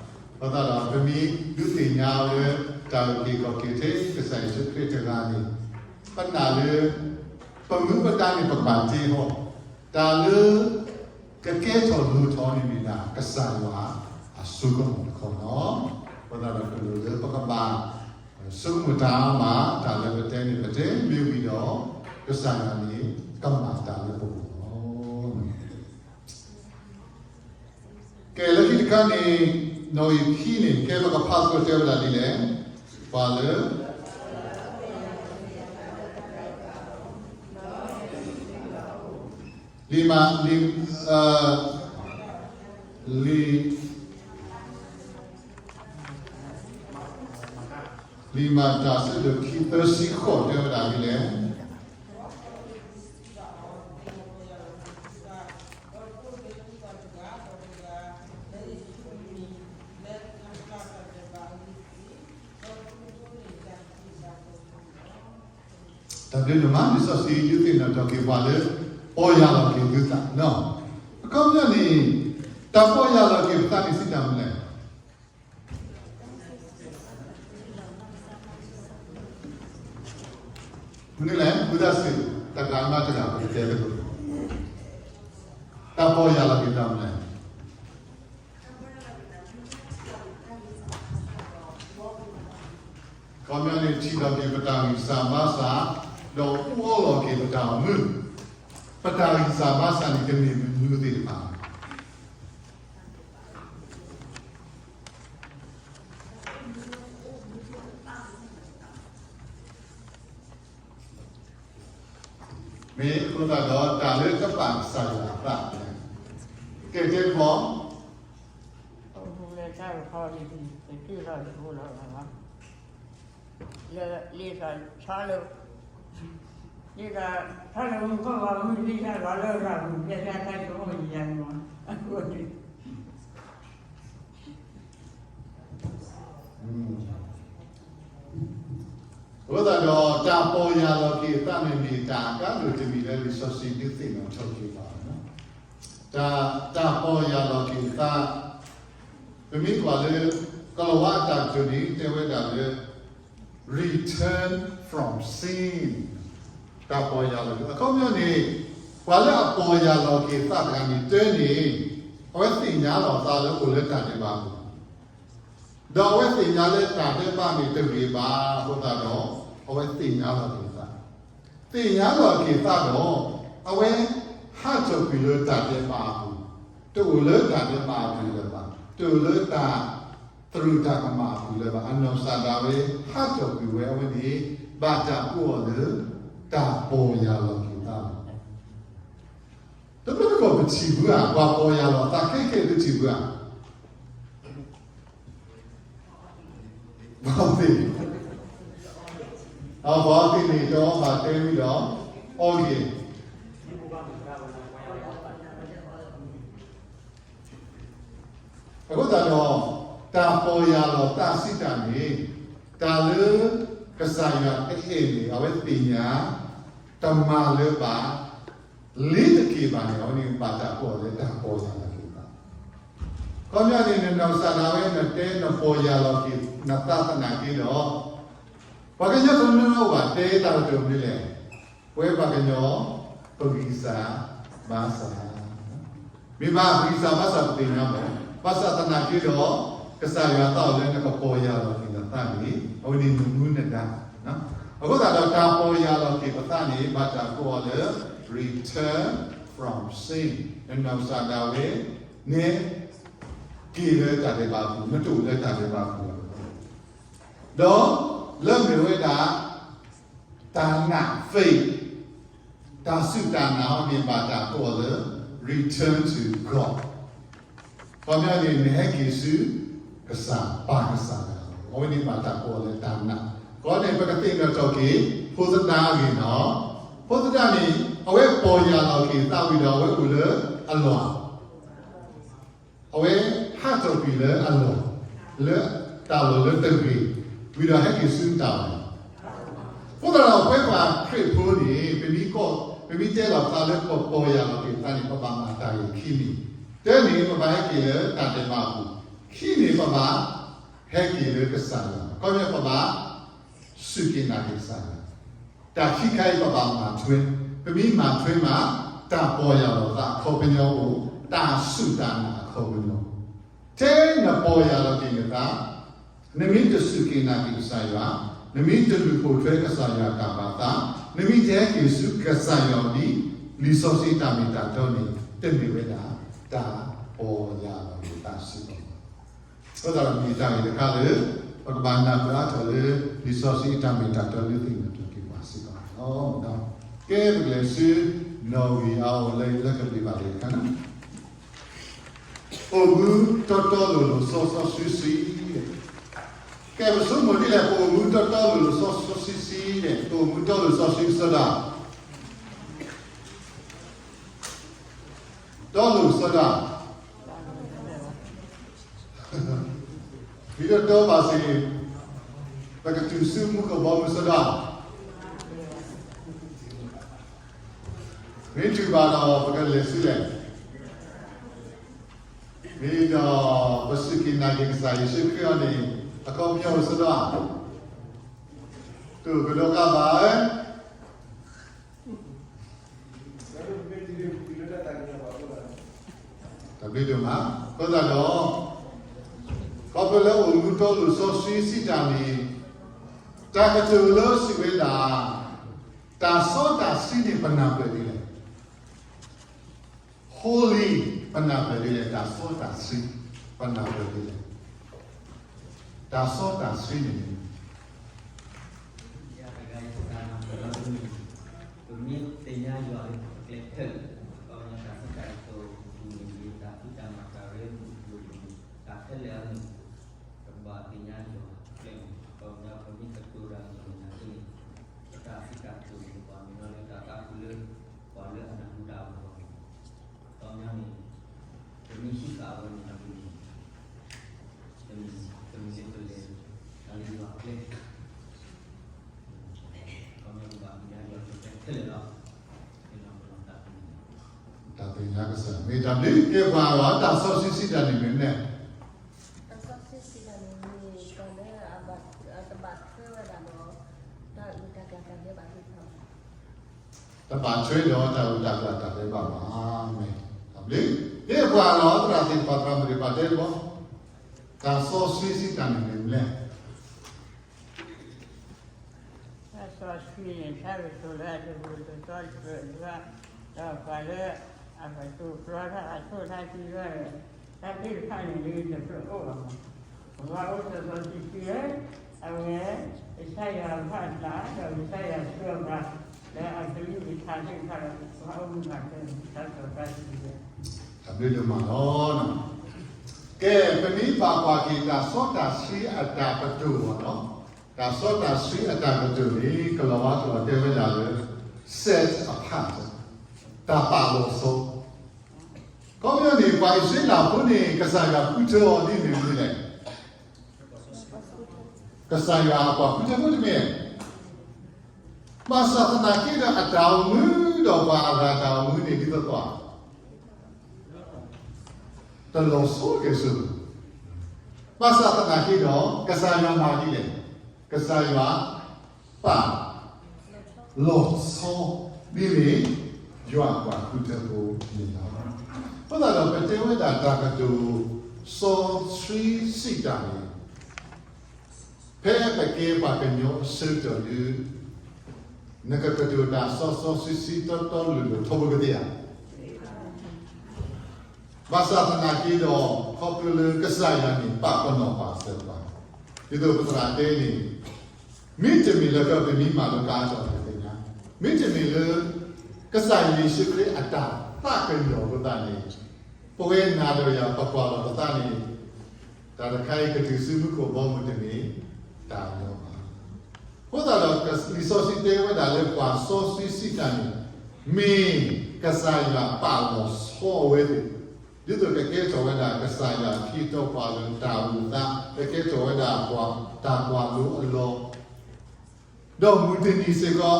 ဃိသတးဒီး ပမ့ၢ်ဒုးသ့ၣ်ညါလၢ တၢ်အုၣ်က့ၤခီၣ်က့ၤထဲ ကစၢ်ယ့ၣ်ၡူးခရံာ်တဂၤန့ၣ် ပနာ်လၢ ပမူပဒါန့ၣ် ပကဘၣ်တ့အီၤ, တၢ်လၢ ကကဲထီၣ်လိၣ်ထီၣ်န့ၣ်မ့ၢ်ဒၣ် ကစၢ်ယွၤအစိကမီၤတခီလီၤ. အဃိသတးဒီး တလိၣ်လၢပကဘၣ် ဆိကမိၣ်တၢ်အါမး, တၢ်လၢပတဲန့ၣ် ပတဲမ့ၢ်ဝံၤဒီး ကစၢ်ယွၤန့ၣ် ကမၤတၢ်လၢပဂီၢ်လီၤ. ကဲ လၢခံတခါန့ၣ် နီၣ်ဂံၢ်ခံန့ၣ် ကဲ ပကဖးသကိးတဲဝဲဒၣ်ဒ်လဲၣ်, ပှၤလၢ လံာ်မၤ လံာ် လံာ် လံာ်မၤတၢ်အဆၢဒိၣ်ခံ သၢဆံဃိး တဲဝဲဒၣ်ဒ်လဲၣ်. တၢ်ဘျုးဒိၣ်မး လံာ်စီဆှံဒုးသ့ၣ်နီၣ်ထီၣ်က့ၤပှၤလၢ ပီၢ်ယၢ်လီၤက့ၤသုသးနီၤ. အခီပညီန့ၣ် တၢ်ပီၢ်ယၢ်လီၤက့ၤပသးန့ၣ် စံးတၢ်မနုၤလဲၣ်. မနုၤလဲၣ် ဝံသးစူၤ တဂၤမ့ၢ်တဂၤ ပကတဲသကိး တၢ်ပီၢ်ယၢ်လီၤက့ၤတၢ်မနုၤလဲၣ်. အခီပညီန့ၣ် ထံၣ်ထီၣ်က့ၤပတၢ်ဂံၢ်စၢ်ဘါစၢ် ဒီးအိၣ်အီလီၤက့ၤပတၢ်အိၣ်မူ, ပတၢ်ဂံၢ်စၢ်ဘါစၢ်န့ၣ် ကမ့ၢ်မနုၤသ့ၣ်တဖၣ် မ့ၢ်အဃိသတးဒီး တၢ်လၢတဘၣ်ကစၢ်ယွၤအသးန့ၣ် ကဲကဲကီ လၢလံာ်စီဆှံလၢ လံာ်စီဆှံလၢမူခိၣ်ဘီမုၢ်လံာ်စီဆှံလီၤလၢရၤမူး လံာ်စီဆှံလၢရၤမူး အဃိန့ၣ် အဃိသတးဒီး တၢ်ပီၢ်ယၢ်လီၤက့ၤအသးန့ၣ်မ့ၢ်တၢ်အကါဒိၣ်တမံၤလၢလံာ်စီဆှံဒုးသ့ၣ်နီၣ်ထီၣ်က့ၤပှၤလီၤ. တၢ် တၢ်ပီၢ်ယၢ်လီၤက့ၤအသး ပမ့ၢ်ကွၢ်လၢ ကိၤလၤဝါအတၢ်ကတိၤန့ၣ် တဲဝဲဒၣ်လၢ return from sin တၢ်ပီၢ်ယၢ်လီၤက့ၤ အခီပညီန့ၣ် ပှၤလၢအပီၢ်ယၢ်လီၤက့ၤအသးတဂၤန့ၣ် တၢန့ၣ် အဝဲသ့ၣ်ညါလီၤအသးလၢအိၣ်လၢတၢ်ဒဲးဘးအပူၤ ဒီးအဝဲသ့ၣ်ညါလၢတၢ်ဒဲးဘးန့ၣ်တဂ့ၤဘၣ်အဃိသတးဒီး အဝဲသ့ၣ်ညါလီၤက့ၤအသး, သ့ၣ်ညါလီၤက့ၤအသးဒီး အဝဲဟးထီၣ်ကွံာ်လၢတၢ်ဒဲးဘးအပူၤ, တအိၣ်လၢတၢ်ဒဲးဘးအပူၤလၢၤဘၣ်, တအိၣ်လၢတၢ်သရူးတၢ်ကမၣ်အပူၤလၢၤဘၣ်. အနီၢ်ကစၢ်ဒၣ်ဝဲ ဟးထီၣ်ကွံာ်ဝဲအဝဲန့ၣ် ဘၣ်တၢ်ကိးအီၤလၢ တၢ်ပီၢ်ယၢ်လီၤက့ၤအသးလီၤ. တဘျီတခီၣ်ပထံၣ်ဘၣ်ဧါ, ပှၤပီၢ်ယၢ်လီၤသးခဲခဲ ပထံၣ်ဘၣ်ဧါ. ဘၣ်သ့ၣ်, အဘၣ်သ့ၣ်န့ၣ် တအီဘၣ်တဲဝံၤဒီး အီက့ၤ. အဃိသတးဒီး တၢ်ပီၢ်ယၢ်လီၤသးစံးတၢ်န့ၣ် တၢ်လၢကစၢ်ယွၤတအဲၣ်န့ၣ် အဝဲသ့ၣ်ညါ တမၤလၢၤဘၣ် လ့ၤတက့ၢ်ဘၣ်န့ၣ် အဝဲန့ၣ်ဘၣ်တၢ်ကိးအီၤလၢတၢ်ပီၢ်ယၢ်လီၤက့ၤသး. ခီပညီန့ၣ် နနီၢ်ကစၢ်ဒၣ်ဝဲ နတဲနပီၢ်ယၢ်လီၤက့ၤနသးသနာ်က့ဒီး ပှၤကညီတနီၤနီၤဘၣ်တဲတၢ်ကတိၤမနုၤလဲၣ်, ပဝဲပှၤကညီ ပဂံၢ်စၢ်ဘါစၢ်, မ့ၢ်ဘၣ်ပဂံၢ်စၢ်ဘါစၢ်ပသ့ၣ်ညါမး, ဘၣ်ဆၣ်သနာ်က့ဒီး ကစၢ်ယွၤသးအိၣ်လၢနကပီၢ်ယၢ်လီၤက့ၤနသးန့ၣ် အဝဲန့ၣ်နမူနဒါ အဃိသတးဒီးတၢ်ပီၢ်ယၢ်လီၤက့ၤပသးန့ၣ် ဘၣ်တၢ်ကိးအီၤလၢ return from sin, နနီၢ်ကစၢ်ဒၣ်ဝဲ န က့ၤလၢတၢ်ဒဲးဘးအပူၤ, နတအိၣ်လၢတၢ်ဒဲးဘးအပူၤလၢၤဘၣ်. ဒီးလၢမ့ၢ်ဝဲဒၣ် တၢ်နာ် faith, တၢ်စူၢ်တၢ်နာ်အီၤန့ၣ် ဘၣ်တၢ်ကိးအီၤလၢ return to God. ခီပညီန့ၣ် နဟဲက့ၤဆူ ကစၢ် ပၢ်ကစၢ်ယွၤ, အဝဲန့ၣ်ဘၣ်တၢ်ကိးအီၤလၢတၢ်နာ်. အဃိန့ၣ် ပကသ့ၣ်နီၣ်ထီၣ်က့ၤ ဖိသဒါအဂ့ၢ်နီၤ. ဖိသဒါန့ၣ် အဝဲပီၢ်ယၢ်လီၤက့ၤသးဝံၤဒီး အဝဲအိၣ်လၢအလီၢ် အဝဲဟးထီၣ်ကွံာ်လၢအလီၢ် လၢ တၢ်လီၢ်လၢတဂ့ၤ, ဝံၤဒီးဟဲက့ၤဆူတၢ်လီၢ်. အဃိသတးဒီး ပဝဲပှၤခရံာ်ဖိန့ၣ် ပမ့ၢ်ကီၢ်, ပမ့ၢ်တဲလီၤပသးလၢပပီၢ်ယၢ်လီၤက့ၤပသးန့ၣ် ပဘၣ်မၤတၢ်ဂ့ၤခံမံၤ. တၢန့ၣ် ပဘၣ်ဟဲက့ၤလၢတၢ်ဒဲးဘးအပူၤ, ခံန့ၣ် ပဘၣ်ဟဲက့ၤလၢကစၢ်ယွၤ, ခီပညီ ပဘၣ်စူၢ်က့ၤနာ်က့ၤကစၢ်ယွၤ. တၢ်ခံခါအံၤ ပဘၣ်မၤထွဲ, ပမ့ၢ်မၤထွဲမး တၢ်ပီၢ်ယၢ်လီၤသးအခီပညီအိၣ်, တၢ်စူၢ်တၢ်နာ်အခီပညီ ထဲနပီၢ်ယၢ်လီၤက့ၤနသး, နမ့ၢ်တစူၢ်က့ၤနာ်က့ၤကစၢ်ယွၤ, နမ့ၢ်တလူၤပိာ်ထွဲကစၢ်ယွၤတၢ်ဘၣ်သး, နမ့ၢ်တဟဲက့ၤဆူကစၢ်ယွၤအအိၣ်ဒ် လံာ်စီဆှံတၢ်မ့ၢ်တၢ်တီန့ၣ် တမ့ၢ်ဝဲဒၣ် တၢ်ပီၢ်ယၢ်လီၤက့ၤသးစ့ၢ်ကီးဘၣ်. အဃိသတးဒီးမ့ၢ်တၢ်ဂ့ၢ်တခါလၢ ပကဘၣ်နၢ်ပၢၢ်အါထီၣ်လၢ လံာ်စီဆှံအတၢ်မ့ၢ်တၢ်တီလၢသ့ၣ်နီၣ်ထီၣ်က့ၤပှၤစ့ၢ်ကီးလီၤ. ကဲ ပကလဲၤဆူ နီၣ်ဂံၢ်အအိၣ်လၢ လၢကဘျံးဘၣ်လၢတခါန့ၣ် အိၣ်မူတီတီလိၤလိၤစီစီဆှံဆှံ ကဲ ပဆိကမိၣ်ဒ်လဲၣ် ပအိၣ်မူတီတီလိၤလိၤစီစီဆှံဆှံန့ၣ် ပအိၣ်မူတီလိၤစီဆှံကစီဒီ, တီလိၤကစီဒီ, မ့ၢ်တတီဘၣ်စ့ၢ်ကီး ပကတုၤဆူမူခိၣ်ဘီမုၢ်ကစီဒီ, မ့ၢ်တုၤဘၣ်ဒီး ပကလဲၤဆူလဲၣ်. မ့ၢ်ဒီး ပစူၢ်က့ၤနာ်က့ၤကစၢ်ယ့ၣ်ၡူးခရံာ်အီၤန့ၣ် အခီပညီအိၣ်ကစီဒီဧါ, တကဒီးကဘၣ်ဧါ. တၢ်ဘျုးဒိၣ်မး, အဃိသတးဒီး ခီဖျိလၢအိၣ်မူတီလိၤစီဆှံစံးတၢ်န့ၣ် တၢ်ကတိၤလၢစံးဝဲဒၣ် တၢ်စီတၢ်ဆှံန့ၣ် ပနၢ်ပၢၢ်ဒ်လဲၣ်. Holy ပနၢ်ပၢၢ်ဒ်လဲၣ်, တၢ်စီတၢ်ဆှံ ပနၢ်ပၢၢ်ဒ်လဲၣ်. တၢ်စီတၢ်ဆှံန့ၣ် ပမ့ၢ်သ့ၣ်ညါယွၤလၢပကျဲခဲလၢာ်, ပှၤတၢ်စံးတၢ်ကတိၤမ့ၢ်ဂ့ၤ, တၢ်ဖံးတၢ်မၤတၢ်ရ့မ့ၢ်ဂ့ၤ, တၢ်ခဲလၢာ်အံၤန့ၣ် ပကဘၣ်သ့ၣ်ညါယွၤကျဲမ့ၢ်, ပှၤကညီပမ့ၢ်ကတိၤတၢ်မ့ၢ်ဂ့ၤနာ်က့န့ၣ်, ပတၢ်စံးတၢ်ကတိၤန့ၣ် ပှၤမ့ၢ်နီၤလၢတၢ်သးခုလၢ ပှၤလၢအနၢ်ဟူတၢ်အဂီၢ်န့ၣ်, အခီပညီန့ၣ် ပမ့ၢ်ဟံးဃာ်အဝဲန့ၣ် ပမ့ၢ် ပမ့ၢ်လၢပလဲၤ တၢ်လၢယွၤအကျဲ, အခီပညီပဘၣ်သ့ၣ်ညါယွၤကျဲခဲလၢာ်လီၤ. တၢ်သ့ၣ်ညါကစၢ် မ့ၢ်တၢ်ဘျုးကဲပှၤလီၤ. တၢ်စီဆှံစံးတၢ်န့ၣ်မ့ၢ်မနုၤလဲၣ်. တၢ်စီဆှံစံးတၢ်န့ၣ်မ့ၢ်ပှၤလၢအဘၣ် အတဘၣ်ထွဲဝဲဒၣ်ဒီး တၢ်အုၣ်တၢ်ကျၢၤတၢ်ဒဲးဘးသ့ၣ်တဖၣ် တဘၣ်ထွဲဒီးတၢ်အုၣ်တၢ်ကျၢၤတၢ်ဒဲးဘးဘၣ်. မ့ၢ်တၢ်ဘျုး ကဲပှၤလီၤ. သရၣ်သ့ၣ်တဖၣ် သရၣ်မုၣ်သ့ၣ်တဖၣ်တဲတဘျီ, တၢ်စီဆှံစံးတၢ်န့ၣ်မ့ၢ်မနုၤလဲၣ်. တၢ်စီဆှံန့ၣ် တၢ်ကတိၤလၢအတဂ့ၤတတီတဖျၢၣ်တဖၣ်, ဒီးပှၤလၢအကတိၤဖျါထီၣ်အဆိကတၢၢ်တဖၣ်န့ၣ် တၢ်သ့ၣ်တဖၣ်န့ၣ် တဖျၢၣ်အိၣ်လီၤ. ပဘၣ်အိၣ်စီစီဆှံဆှံလၢ အဝဲ ကစၢ်ယွၤအဘၣ်အသး ဒီးကစၢ်ယွၤဆှၢပှၤ လၢအကလုၢ်ကထါသ့ၣ်တဖၣ်ဒီး ပဘၣ်အိၣ်မူဘၣ်ထွဲ တၢ်စီတၢ်ဆှံ တၢ်ဘျုးဒိၣ်မးလီၤ. ကဲ ပမ့ၢ်ဘၣ်ကွၢ်က့ၤတၢ်စီတၢ်ဆှံအတၢ်ကတိၤအီၤလီၤ. တၢ်စီတၢ်ဆှံအတၢ်ကတိၤန့ၣ် ကလီၤဝါကျိာ်တဲဝဲဒၣ်လၢ set apart တၢ်ပာ်လီၤဆီ, ခီပညီန့ၣ် ပှၤအံၣ်စရ့လးဖိန့ၣ် ကစၢ်ယွၤဃုထၢအီၤဒ်မ့ၢ်မနုၤလဲၣ်. ကစၢ်ယွၤအပှၤဃုထၢဖိတမ့ၢ် ဘၣ်ဆၣ်သနာ်က့ဒီး အတၢ်အိၣ်မူဒီးပှၤအဂၤတၢ်အိၣ်မူန့ၣ် ဒ်သိးသိး တလီၤဆီကဲၣ်ဆိး, ဘၣ်ဆၣ်သနာ်က့ဒီး ကစၢ်ယွၤမၤဒ်လဲၣ်, ကစၢ်ယွၤပာ်လီၤဆီ ဒ်န့ၣ် ယွၤအပှၤဃုထၢဖိန့ၣ်လီၤ. အဃိသတးဒီး ပတဲဝဲဒၣ်တၢ်ကတိၤ စီဆှံစံးတၢ်န့ၣ် ဖဲပကဲပှၤကညီအဆၢကတီၢ်ဒုး နကကတိၤတၢ်စီစီဆှံဆှံတီတီလိၤလိၤထီဘိကသ့ဧါ. ဘၣ်ဆၣ်သနာ်က့ဒီး ခီဖျိလၢကစၢ်ယွၤန့ၣ် ပာ်ပနီၣ်ပာ်စၢၤပှၤ, ဒ်သိးပသရၣ်တဲန့ၣ် မ့တမ့ၢ်လၢကပမ့ၢ်မၤလိကါထီၣ်ပသ့ၣ်ညါ, မ့တမ့ၢ်လၢ ကစၢ်ယ့ၣ်ၡူးခရံာ်အတၢ်သးကညီၤအဃိသတးန့ၣ် ပဝဲနၤဒီးယၤ ပကွၢ်လီၤပသးန့ၣ် တၢ်တခါအံၤကတုၤဆူမူခိၣ်ဘီမုၢ်တမ့ၢ်တၢ်ညီဘၣ်. အဃိသတးဒီး လံာ်စီဆှံတဲဝဲဒၣ်လၢပှၤစီဆှံစံးတၢ်န့ၣ် မ့ၢ်ကစၢ်ယွၤပာ်လီၤဆီအဝဲသ့ၣ် ဒ်သိးကကဲထီၣ်ဝဲဒၣ်ကစၢ်ယွၤအထံအကီၢ်ပှၤလၢတၢ်အိၣ်သး ကဲထီၣ်ဝဲဒၣ်တၢ်ကွၢ်လိအလီၢ်, ဒီးမုၢ်တနံၤစ့ၢ်ကီး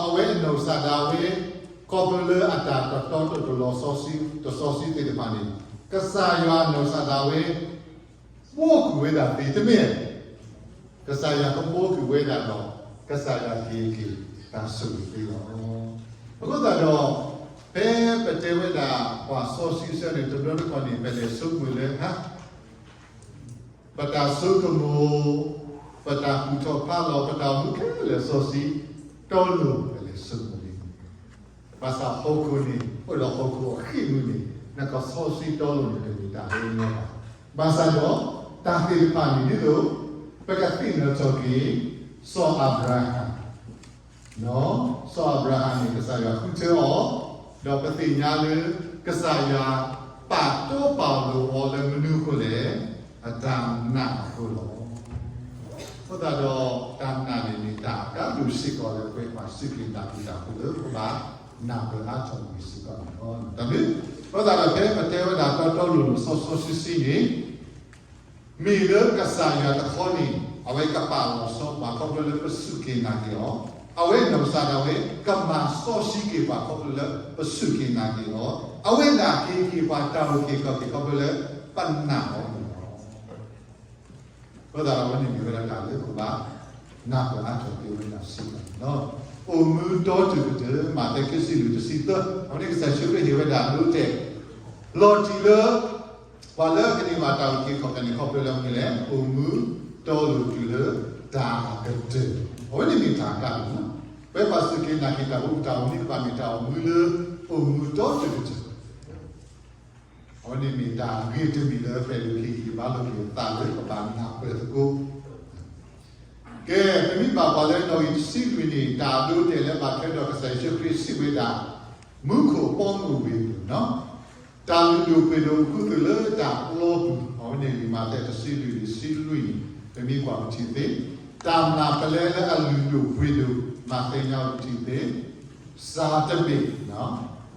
အဝဲအနီၢ်ကစၢ်ဒၣ်ဝဲ ခီဖျိလၢအတၢ်တတီတလိၤ စီဆှံသ့ၣ်တဖၣ်န့ၣ်, ကစၢ်ယွၤအနီၢ်ကစၢ်ဒၣ်ဝဲ ဘှီကွံာ်ဝဲဒၣ်သ့တမ့ၢ်, ကစၢ်ယွၤကဘှီကွံာ်ဝဲဒၣ်ဒီး ကစၢ်ယွၤကဟ့ၣ်က့ၤတၢ်ဆိၣ်ဂ့ၤသ့လီၤ. အဃိသတးဒီး ဖဲပတဲဝဲဒၣ်ပှၤစီဆှံအဆၢန့ၣ် တဘျီတခီၣ်န့ၣ် ပလဲၤဆိကမိၣ်လၢ ပတၢ်ဆိကမိၣ်, ပတၢ်ကူၣ်ထီၣ်ဖးလီၤ, ပတၢ်အိၣ်မူခဲလၢာ်စီဆှံတီလိၤ ပလဲၤဆိကမိၣ်လံ. ဘၣ်ဆၣ်ဟီၣ်ခိၣ်န့ၣ် အိၣ်ဒီးဟီၣ်ခိၣ်အဃံၣ်မုၢ်န့ၣ် နကစီဆှံတီလိၤန့ၣ် တမ့ၢ်တၢ်လၢအညီဘၣ်. ဘၣ်ဆၣ်ဒီး တၢ်သ့ၣ်တဖၣ်န့ၣ်ဒ်သိး ပကသ့ၣ်နီၣ်ထီၣ်က့ၤ စီၤအၤဘြၤဟၣ် စီၤအၤဘြၤဟၣ်န့ၣ် ကစၢ်ယွၤဃုထၢအီၤ, ဒီးပသ့ၣ်ညါလၢ ကစၢ်ယွၤပာ်တီပာ်လိၤအီၤလၢမနုၤအဃိလဲၣ်, အတၢ်နာ်အဃိလီၤ. အဃိသတးဒီး တၢ်နာ်န့ၣ်မ့ၢ်တၢ်အကါဒိၣ်စ့ၢ်ကီးလၢပှၤစူၢ်က့ၤနာ်က့ၤတၢ်ဖိလၢပဘၣ်နၢ်ပၢၢ်အါထီၣ်န့ၣ်စ့ၢ်ကီးန့ၣ်လီၤ. တမ့ၢ်, အဃိသတးဒီးဖဲပတဲဝဲဒၣ်တီတီလိၤလိၤစီစီဆှံဆှံန့ၣ် မ့ၢ်လၢကစၢ်ယွၤတခီန့ၣ် အဝဲကပာ်လီၤဆီပှၤခီဖျိလၢပစူၢ်က့ၤနာ်က့ၤအီၤ, အဝဲနီၢ်ကစၢ်ဒၣ်ဝဲ ကမၤစီဆှံက့ၤပှၤခီဖျိလၢပစူၢ်က့ၤနာ်က့ၤအီၤ, အဝဲဒၣ်ကဟ့ၣ်က့ၤပှၤတၢ်အုၣ်က့ၤခီၣ်က့ၤခီဖျိလၢပနာ်အီၤန့ၣ်လီၤ. အဃိသတးဒီးအဝဲန့ၣ်မ့ၢ်ဝဲဒၣ်တၢ်လၢပဘၣ်နၢ်ပၢၢ်အါထီၣ်က့ၤဝဲဒၣ်စ့ၢ်ကီးန့ၣ်လီၤ. အိၣ်မူတီတုၤကတၢၢ် မးသဲခံဆံလွံၢ်တဆံသၢ, အဝဲန့ၣ်ကစၢ်ယ့ၣ်ၡူးခရံာ်ဟ့ၣ်ဝဲဒၣ်ဒိတဲာ် လီၤတံၢ်လၢ ပှၤလၢအကန့ၢ်ဘၣ်တၢ်အုၣ်က့ၤခီၣ်က့ၤန့ၣ် ခီဖျိလၢမနုၤလဲၣ်, အိၣ်မူတီလိၤတုၤလၢတၢ်အကတၢၢ်, အဝဲန့ၣ်မ့ၢ်တၢ်အကါဒိၣ်လီၤ. ပဝဲပှၤစူၢ်က့ၤနာ်က့ၤတၢ်ဖိ ပတၢ်အိၣ်မူတဖၣ်မ့ၢ်တၢ်အိၣ်မူလၢ အိၣ်မူတီတုၤကတၢၢ် အဝဲန့ၣ်မ့ၢ်တၢ်ဂ့ၤတမံၤလၢပဟ့ၣ်ဂံၢ်ဟ့ၣ်ဘါလိာ်က့ၤသးလၢပဘၣ်နၢ်ပၢၢ်သကိး. ကဲ, ပမ့ၢ်ဘၣ်ကွၢ်လၢနီၣ်ဂံၢ်တဆံလွံၢ်န့ၣ် တၢ်အဒိအတဲာ်လၢဘၣ်ထွဲဒီးကစၢ်ယ့ၣ်ၡူးခရံာ်စံးဝဲဒၣ်, မူခိၣ်ဘီမုၢ်ဝ့ၢ်ပူၤ, တၢ်လုၢ်ဒိၣ်ပှ့ၤဒိၣ်ခူသူၣ်လၢတၢ်ပျီပူၤ, အဝဲန့ၣ်လံာ်မးသဲတဆံလွံၢ် တဆံလွံၢ်န့ၣ် ပမ့ၢ်ကွၢ်ပထံၣ်သ့, တၢ်မျၢ်ပလဲလၢအလုၢ်ဒိၣ်ပှ့ၤဒိၣ် မးသဲညါအိၣ်ပထံၣ်သ့ စၤတဘ့ၣ်,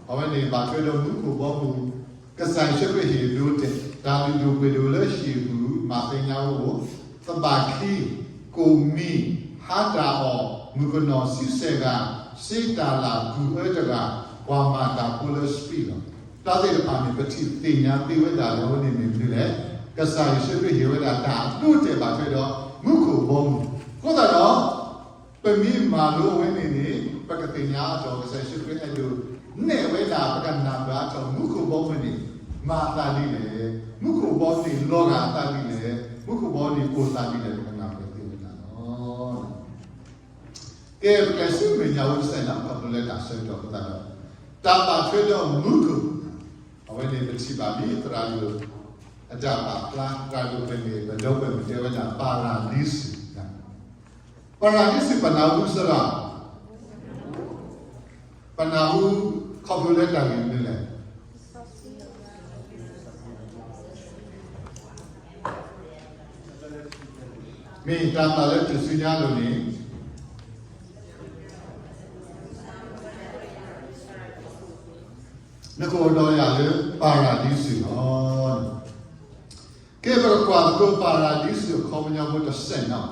အဝဲန့ၣ်ဘၣ်ထွဲဒီးမူခိၣ်ဘီမုၢ်, ကစၢ်ယ့ၣ်ၡူးခရံာ်ဟ့ၣ်ဒိတဲာ် တၢ်လုၢ်ဒိၣ်ပှ့ၤဒိၣ်လၢဟံၣ်ပူၤ မးသဲညါအိၣ်, သဘၣ်ချံ, ကိၣ်မံ, ဟါတၢ်အီၣ်, မုၣ်ကနီၤဆံဆဲၣ်ဂၤ, စ့တၢ်လၢ် ကုၢ်အၢတဂၤ, ပှၤမၤတၢ်ဖိလၢစပံးလီၤ. တၢ်သ့ၣ်တဖၣ်န့ၣ် ပထံၣ်သ့ၣ်ညါသ့ဝဲဒၣ်လၢအဝဲန့ၣ်မ့ၢ်မနုၤလဲၣ်, ကစၢ်ယ့ၣ်ၡူးခရံာ်ဟ့ၣ်ဝဲဒၣ်တၢ်ဒိတဲာ်ဘၣ်ထွဲဒီးမူခိၣ်ဘီမုၢ်, အဃိသတးဒီး ပမ့ၢ်မၤလိအဝဲန့ၣ်န့ၣ် ပကသ့ၣ်ညါအါထီၣ် ကစၢ်ယ့ၣ်ၡူးခရံာ်အဲၣ်ဒိးနဲၣ်ဝဲဒၣ် ပကနၢ်ပၢၢ်အါထီၣ် မူခိၣ်ဘီမုၢ်န့ၣ် မၤအသးဒ်လဲၣ်, မူခိၣ်ဘီမုၢ်န့ၣ်လီၤဂာ်အသးဒ်လဲၣ်, မူခိၣ်ဘီမုၢ်န့ၣ်အိၣ်သးဒ်လဲၣ် ပကနၢ်ပၢၢ်သ့ဝဲဒၣ်လီၤ. ကဲ, ပကလဲၤဆူမဲာ်ညါအံၤတစဲးလီၤ, ခီဖျိလၢတၢ်ဆၢကတီၢ်အဃိသတးဒီး, တၢ်ဘၣ်ထွဲဒီးမူခိၣ်, အဝဲန့ၣ်ပထံၣ်ဘၣ်လံ သရၣ်ဒိၣ်အတၢ်ပာ်ဖျါ, သရၣ်ဒိၣ်ဖဲန့ၣ် ပဒီပုၢ်ဝဲၢ်မ့ၢ်တဲဝဲဒၣ် ပၤရၤဒံစူး ပၤရၤဒံစူး ပနၢ်ဟူစ့ၢ်ကီး, ပနၢ်ဟူခီဖျိလၢတၢ်ဂ့ၢ်မနုၤလဲၣ်. မ့ၢ်တၢ်ပာ်လၢတၢ်ဆူညါအလိၤန့ၣ် နကအိၣ်ဒီးယၤလၢပၤရဒံစူးလီၤ. ကဲ ပကကွၢ်သကိးပၤရဒံစူးအခီပညီဖိတစဲးနီၤ.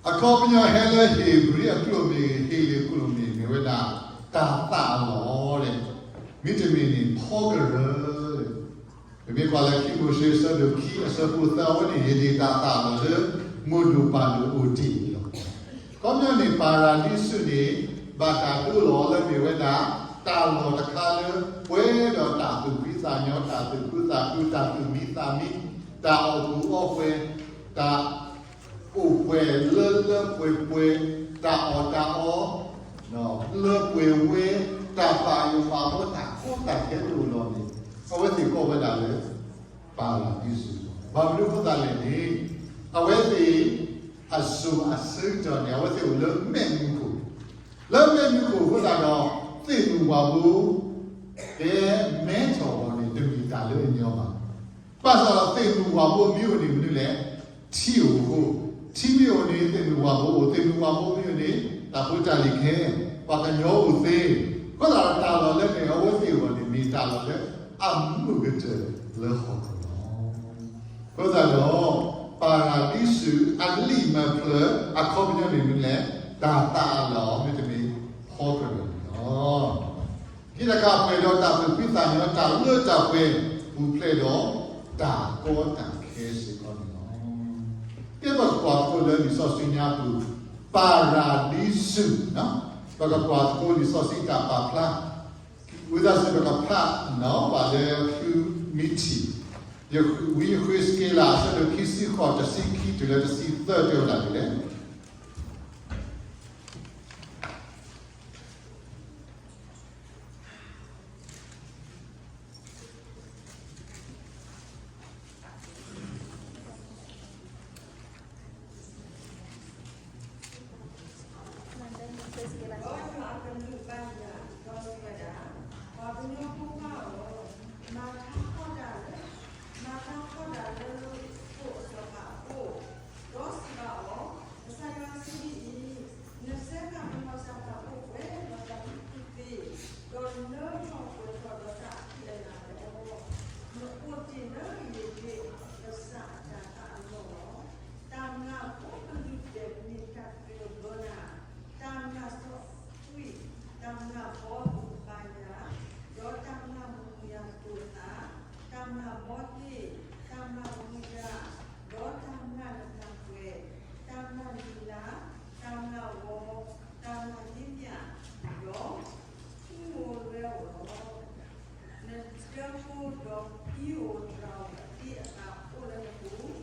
အခီပညီဟဲလၢဧ့ၤဘြံၤအကျိာ်မ့ၢ်ဂ့ၤ ဟ့လ့ၣ်ကျိာ်မ့ၢ်ဂ့ၤ မ့ၢ်ဝဲဒၣ်တၢ်သးအလီၢ်, မ့တမ့ၢ်န့ၣ် ဖီကရၢ, ပမ့ၢ်ကွၢ်လၢခံမိၤၡ့အဆၢဒိၣ်ခံအဆၢဖိသၢ အဝဲန့ၣ် ဟ့ၣ်ဒံးတၢ်သးအလီၢ်လၢ မိၢ်ဒိၣ်ပၢ်ဒိၣ်အိၣ်တ့ၢ်အံၤလီၤ. အခီပညီန့ၣ် ပၤရဒံစူးန့ၣ် ဘၣ်တၢ်ဒိလီၤလၢမ့ၢ်ဝဲဒၣ် တၢ်လီၢ်တခါလၢ ပှဲၤဒီးတၢ်သူၣ်ဖှံသးညီ တၢ်သူၣ်ခုသးခု တၢ်သူၣ်မံသးမံ တၢ်အီၣ်ကူၣ်အီပှဲၤ တၢ် အိၣ်ပှဲၤလၢလၢပှဲၤပှဲၤ တၢ်အီၣ်တၢ်အီ လၢပှဲၤဝဲ တၢ်ပာ်ယိၣ်ပာ်ဘီ တၢ်ကီတၢ်ခဲတအိၣ်လီၤန့ၣ် အဝဲသ့ၣ်ကိးဝဲဒၣ်လၢ ပၤရဒံစူးလီၤ. ဘၣ်မနုၤအဃိသတးလဲၣ်န့ၣ် အဝဲသ့ၣ်အစိၤအဆၢကတီၢ်န့ၣ် အဝဲသ့ၣ်အိၣ်လၢမဲးမုၢ်ခိၣ်, လၢမဲးမုၢ်ခိၣ်အဃိသတးဒီး သ့ၣ်မုၢ်ဝၣ်ဘိ ကဲမဲထီၣ်အီၤန့ၣ် တမ့ၢ်တၢ်လၢအညီဘၣ်. ဘၣ်ဆၣ်ဒီးသ့ၣ်မုၢ်ဝၣ်ဘိမ့ၢ်အိၣ်န့ၣ်မနုၤလဲၣ်, ထံအိၣ်အဃိ, ထံမ့ၢ်အိၣ်န့ၣ် သ့ၣ်မုၢ်ဝၣ်ဘိအိၣ်, သ့ၣ်မုၢ်ဝၣ်ဘိမ့ၢ်အိၣ်န့ၣ် တၢ်ဖိတၢ်လံၤခဲ ပှၤကညီအိၣ်သ့, အဃိသတးဒီးတၢ်လီၢ်လၢမ့ၢ်အဝဲသ့ၣ်အဂီၢ်န့ၣ် မ့ၢ်တၢ်လီၢ်လၢအမုာ်ကတၢၢ်လၢဟီၣ်ခိၣ်လီၤ. အဃိသတးဒီး ပၤရၤဒံစူးအလံာ်မဲာ်ဖျၢၣ်အခီပညီန့ၣ်မ့ၢ်လဲၣ်, တၢ်သးအလီၢ်မ့တမ့ၢ်ဟီၣ်ခိၣ်ဒီးန့ၣ်လီၤ. ဟံးတၢ်ကပှဲၤဒီးတၢ်သူၣ်ဖှံသးညီ, တၢ်လၢတၢ်ပှဲၤ, ပူၤဖျဲးဒီးတၢ်ကီတၢ်ခဲစ့ၢ်ကီးန့ၣ်လီၤ. ကဲ ပကကွၢ်သကိးလၢလံာ်စီဆှံညါပူၤ, ပၤရၤဒံစူး, ပကကွၢ်သကိးလံာ်စီဆှံတၢ်ပာ်ဖျါ ဝံသးစူၤ ပကဖးနီၤ ဘၣ်လၢဃုမံထံၣ်, ဝံယဃ့းစက့လး အဆၢဒိၣ်ခံဆံဃိး တဆံခံတုၤလၢတဆံသၢ တဲဝဲဒၣ်ဒ်လဲၣ်. ဒီးယွၤအကလူးဘၣ်ယၤ, ဒီးစံးဝဲဒၣ်, ပှၤကညီဖိခွါဧၢ, မၤထါထီၣ်တၢ်လၢ, မၤထါထီၣ်တၢ်လၢခိၣ်အစီၤပၤအအိၣ်, ဒီးစံးဘၣ်အီၤ, ကစၢ်ယွၤစံးဒ်အံၤ, နစဲဃာ်ပနီၢ်စၢ်တၢ်အိၣ်ပှဲၤဒီးတၢ်မုာ်သ့, ဒီးလၢထီၣ်ပှဲၤထီၣ်ဒီးတၢ်အခံးအနၤလီၤ. နအိၣ်တ့ၢ်လၢအဂ့ၤဂ့ၤ, ကစၢ်အတၢ်သးအလီၢ်လီၤ. တၢ်မျၢ်ဖိကလုာ်ဒဲးမ့ၢ်တၢ်ကရၢၢ်ဘၢနၤ, တၢ်မျၢ်စီဆှံ, တၢ်မျၢ်ဘီမုၢ်ဘါယၤ, ဒီးတၢ်မျၢ်မူယၤတိာ်သး, တၢ်မျၢ်ဘီသ့ၣ်, တၢ်မျၢ်မူယၤ, ဒီးတၢ်မျၢ်နတၢ်ကွဲး, တၢ်မျၢ်လံၤလါ, တၢ်မျၢ်ဂီၤ, တၢ်မျၢ်ယ့မၠး, ဒီး ဟံၣ်ဧိၤလၢဧိၤလီၤ. နတၢ်ဖိဒီးဟံၣ်ဧိၤတြၤဧိၤအသ့အသးအိၣ်လၢနပူၤ,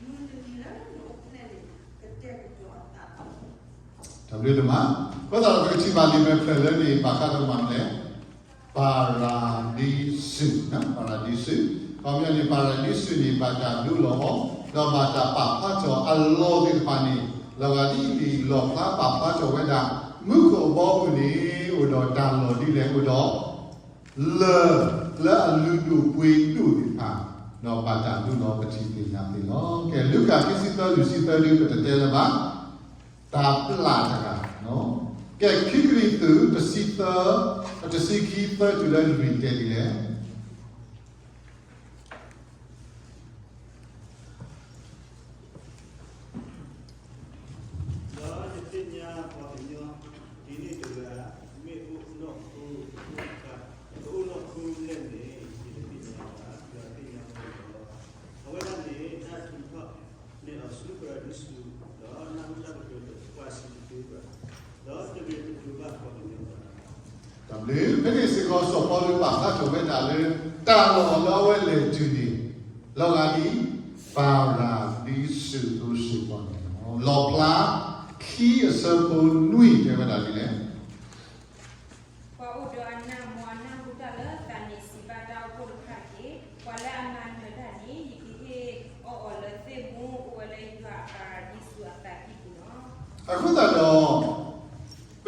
မုၢ်တနံၤလၢနအိၣ်ဖျဲၣ်န့ၣ် ကတဲာ်ကတီၤအသးလီၤ. တၢ်ဘျုးဒိၣ်မး, အဃိသတးဒီးပကထံၣ်ဘၣ်လံာ်မဲာ်ဖျၢၣ်လၢန့ၣ် ဘၣ်ဃးဒီးမနုၤလဲၣ်, ပၤရၤဒံစူး, ပၤရၤဒံစူး, ခီပညီန့ၣ် ပၤရၤဒံစူးန့ၣ် ဘၣ်တၢ်ဒိလီၤအီၤ, ဒီးဘၣ်တၢ်ပာ်ဖျါထီၣ်အလီၢ်သ့ၣ်တဖၣ်န့ၣ်, လီၤဂာ်ဒ်အံၤ လီၣ်ဖျါပာ်ဖျါထီၣ်ဝဲဒၣ်, မူခိၣ်အဘီအမုၢ်န့ၣ် အိၣ်ဒီးတၢ်လီၢ်ဒ်လဲၣ်, အိၣ်ဒီး လၢၢ်လၢအလုၢ်ဒိၣ်ပှ့ၤဒိၣ်သ့ၣ်တဖၣ်, ဒီးဘၣ်တၢ်ဒိလီၤပထံၣ်သ့ၣ်ညါသ့ၣ်လီၤ. ကဲ လူၤကၣ်ခံဆံသၢ လွံၢ်ဆံသၢဒု ပတတဲလၢၤဘၣ်, တၢ်ပျၢ်တဂၤ, ကဲ ခံကရံၣ်သူး တဆံသၢ, တဆံခံ သၢတုၤလၢလွံၢ်တဲဒ်လဲၣ်. ဒီးယသ့ၣ်ညါပှၤကညီဒ်န့ၣ်တဂၤ, မ့ၢ်အိၣ်နီၢ်ခိ, အိၣ်နီၢ်ခိလဲၣ်န့ၣ် ယတသ့ၣ်ညါဘၣ်, ယွၤသ့ၣ်ညါဝဲလီၤ. အဝဲဒၣ်န့ၣ် တၢ်ထုးထီၣ်န့ၢ်အီၤဆူပၤရၤဒံစူး, ဒီးနၢ်ဟူတၢ်ကတိၤလၢပှၤစံးတသ့ဘၣ်, ဒီးတဂ့ၤတကျိၤဘၣ်ပှၤကညီဘၣ်. တၢ်ဘျုး, ဖဲန့ၣ်စ့ၢ်ကီးစီၤပီလူးပာ်ဖျါထီၣ်ဝဲဒၣ်လၢ တၢ်လီၢ်လၢအဝဲလဲၤတုၤန့ၣ်, လီၤဂာ်ဒ်အံၤ, ပၤရၤဒံစူးအသိးစ့ၢ်ကီးန့ၣ်လီၤ. လီၣ်ဖျါ ခံအဆၢဖိနွံတဲဝဲဒၣ်ဒ်လဲၣ်. ပှၤအိၣ်ဒီးအနၢ်မ့ၢ်အနၢ်ဟူတၢ်လၢသးန့ၣ် စံးဘၣ်တၢ်အိၣ်ဖှိၣ်တဖၣ်တက့ၢ်. ပှၤလၢအမၤနၢၤတၢ်န့ၣ် ယကဟ့ၣ်အီၣ်အီၤလၢသ့ၣ်မူ အိၣ်ဝဲလၢယွၤအပၤရၤဒံစူးအသးကံၢ်ပူၤလီၤ. အဃိသတး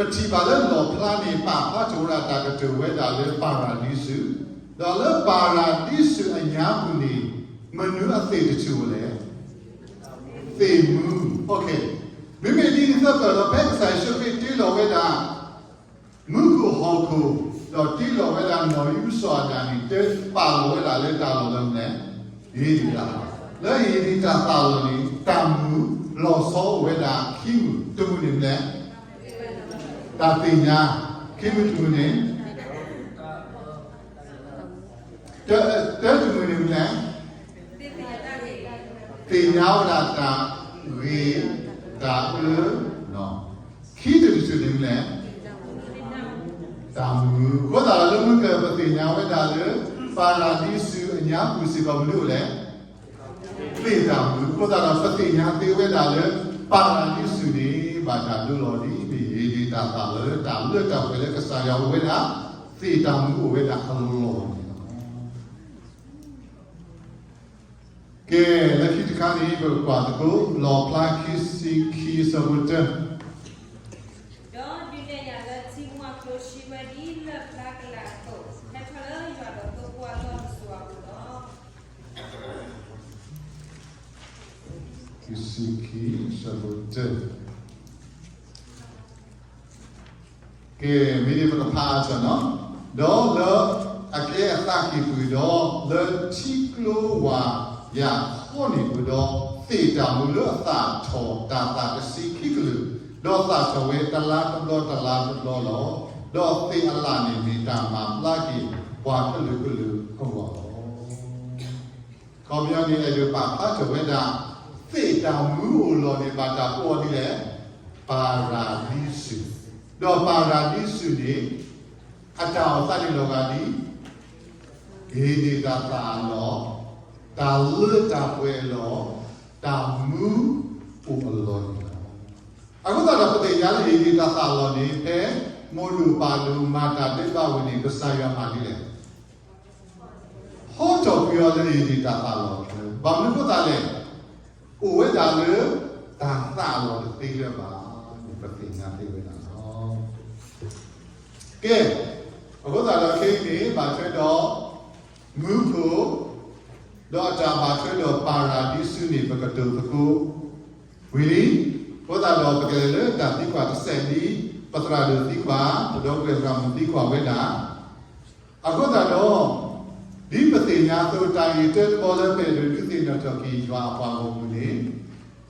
ဒီး ပထံၣ်ဘၣ်လၢလီၣ်ဖျါန့ၣ် ပာ်ဖျါထီၣ်ဝဲဒၣ်တၢ်ကတိၤဝဲဒၣ်လၢပၤရၤဒံစူး, ဒီးလၢပၤရၤဒံစူးအညါပူၤန့ၣ် မနုၤအသ့ၣ်တထူၣ်အိၣ်လဲၣ်. သ့ၣ်မူ, မ့မ့ၢ်ဒ်န့ၣ်အသိးဒီး ဖဲကစၢ်ယ့ၣ်ၡူးခရံာ်တ့လီၤဝဲဒၣ် မူခိၣ်ဟီၣ်ခိၣ်, ဒီးတ့လီၤဝဲဒၣ်နီၢ်အံၣ်စရ့လးအဒၣ်န့ၣ် တဲပာ်လီၤဝဲဒၣ်လၢတၢ်လီၢ်လၢမနုၤလဲၣ်, ဟ့ၣ်ဒံးတၢ်သး, လၢဟ့ၣ်ဒံးတၢ်သးလီၢ်န့ၣ် တၢ်မူလီၤဆီအိၣ်ဝဲဒၣ်ခံမူ, တမူန့ၣ်မနုၤလဲၣ်, တၢ်သ့ၣ်ညါ, ခံမူတမူန့ၣ် တၢတမူန့ၣ်မနုၤလဲၣ်, သ့ၣ်ညါဝဲဒၣ်တၢ်ဂ့ၤ, တၢ်အၢ, ခံတထူၣ်န့ၣ်မနုၤလဲၣ်, တၢ်မူ. အဃိသတးဒီးလၢမုၢ်ကၢၢ် ပသ့ၣ်ညါဝဲဒၣ်လၢ ပၤရၤဒံစူးအညါပူၤစ့ၢ်ကီးမနုၤအိၣ်လဲၣ်, သ့ၣ်တၢ်မူ. အဃိသတးဒီး ပသ့ၣ်ညါသ့ဝဲဒၣ်လၢ ပၤရၤဒံစူးန့ၣ် ဘၣ်တၢ်ဒိလီၤဒ်အံၤ, ဟ့ၣ်ဒံးတၢ်သးလီၢ်လၢတၢ်လၢတၢ်ပှဲၤလၢကစၢ်ယွၤအိၣ်ဝဲဒၣ်, သ့ၣ်တၢ်မူအိၣ်ဝဲဒၣ်အလီၢ်န့ၣ်လီၤ. ကဲ, လၢခံတခါန့ၣ် ပကကွၢ်သကိး လီၣ်ဖျါခံဆံခံ အဆၢဖိတၢ ဒီးဒုးနဲၣ်ယၤလၢထံမူအကျိ ဆှံဝဲဒ်လၢၢ်ဖျါကလၤအသိး, ဟဲထီၣ်လၢယွၤဒီးသိဖိအလီၢ်တစိၤအပူၤလီၤ. ခံဆံခံ အဆၢဖိတၢ ကဲ, မ့ၢ်ဒ်ပကဖးအါထီၣ်နီၤ, ဒီးလၢအကျဲအသးကံၢ်ပူၤဒီး လၢထံကျိဝၤယာ်ခီန့ၣ်ပူၤဒီး သ့ၣ်တၢ်မူလၢအသၣ်ထီၣ်တၢ်သးတဆံခံကလုာ်, ဒီးသၣ်ထီၣ်ဝဲတလါတဘျီတလါတဘျီလီၤ. ဒီးသ့ၣ်အလၣ်န့ၣ်မ့ၢ်တၢ်မၤဘျါက့ၤပှၤကလုာ်ကလုာ်အဂီၢ်လီၤ. ခီပညီန့ၣ် အဲၣ်ဒိးပာ်ဖျါထီၣ်ဝဲဒၣ် သ့ၣ်တၢ်မူအိၣ်လီၢ်န့ၣ် ဘၣ်တၢ်ကိးအီၤဒ်လဲၣ်, ပၤရၤဒံစူး, ဒီးပၤရၤဒံစူးန့ၣ် အတၢ်အိၣ်သးန့ၣ်လီၤဂာ်ဒ် ဧ့ဒ့ၣ်တၢ်သၣ်အလီၢ်, တၢ်လၢတၢ်ပှဲၤအလီၢ်, တၢ်မူအိၣ်အလီၢ်န့ၣ်လီၤ. အဃိသတးဒီး ပသ့ၣ်ညါလၢဧ့ဒ့ၣ်တၢ်သၣ်အလီၢ်န့ၣ် ဖဲမိၢ်ဒိၣ်ပၢ်ဒိၣ်မၤတၢ်ဒဲးဘးဝံၤန့ၣ် ကစၢ်ယွၤမၤဒ်လဲၣ်, ဟီထီၣ်ကွံာ်အီၤလၢဧ့ဒ့ၣ်တၢ်သၣ်အလီၢ်အချၢ, ဘၣ်မနုၤအဃိသတးလဲၣ်, အိၣ်ဝဲဒၣ်လၢတၢ်သၣ်အလီၢ်တသ့လၢၤဘၣ်န့ၣ် ပသ့ၣ်ညါသ့ဝဲဒၣ်လီၤ. ကဲ, အဃိသတးဒီးခဲအံၤန့ၣ် ဘၣ်ထွဲဒီး မူခိၣ်, ဒီးအတၢ်ဘၣ်ထွဲဒီးပၤရၤဒံစူးန့ၣ် ပကတိၤသကိးဝံၤလံ. အဃိသတးဒီး ပကလဲၤလၢတၢ်သံကွၢ်တစဲးဒ် ပသရၣ်ဒိၣ်သံကွၢ်, ပဒီပုၢ်ဝဲၢ်သရၣ်မုၣ်သံကွၢ်ဝဲဒၣ်. အဃိသတးဒီး ဒ်ပသ့ၣ်ညါအသိး တၢ်ဂ့ၢ်တၢတဘီလၢပအဲၣ်ဒိးဒုးသ့ၣ်နီၣ်ထီၣ်က့ၤယွၤအပှၤဂီၢ်မုၢ်န့ၣ်,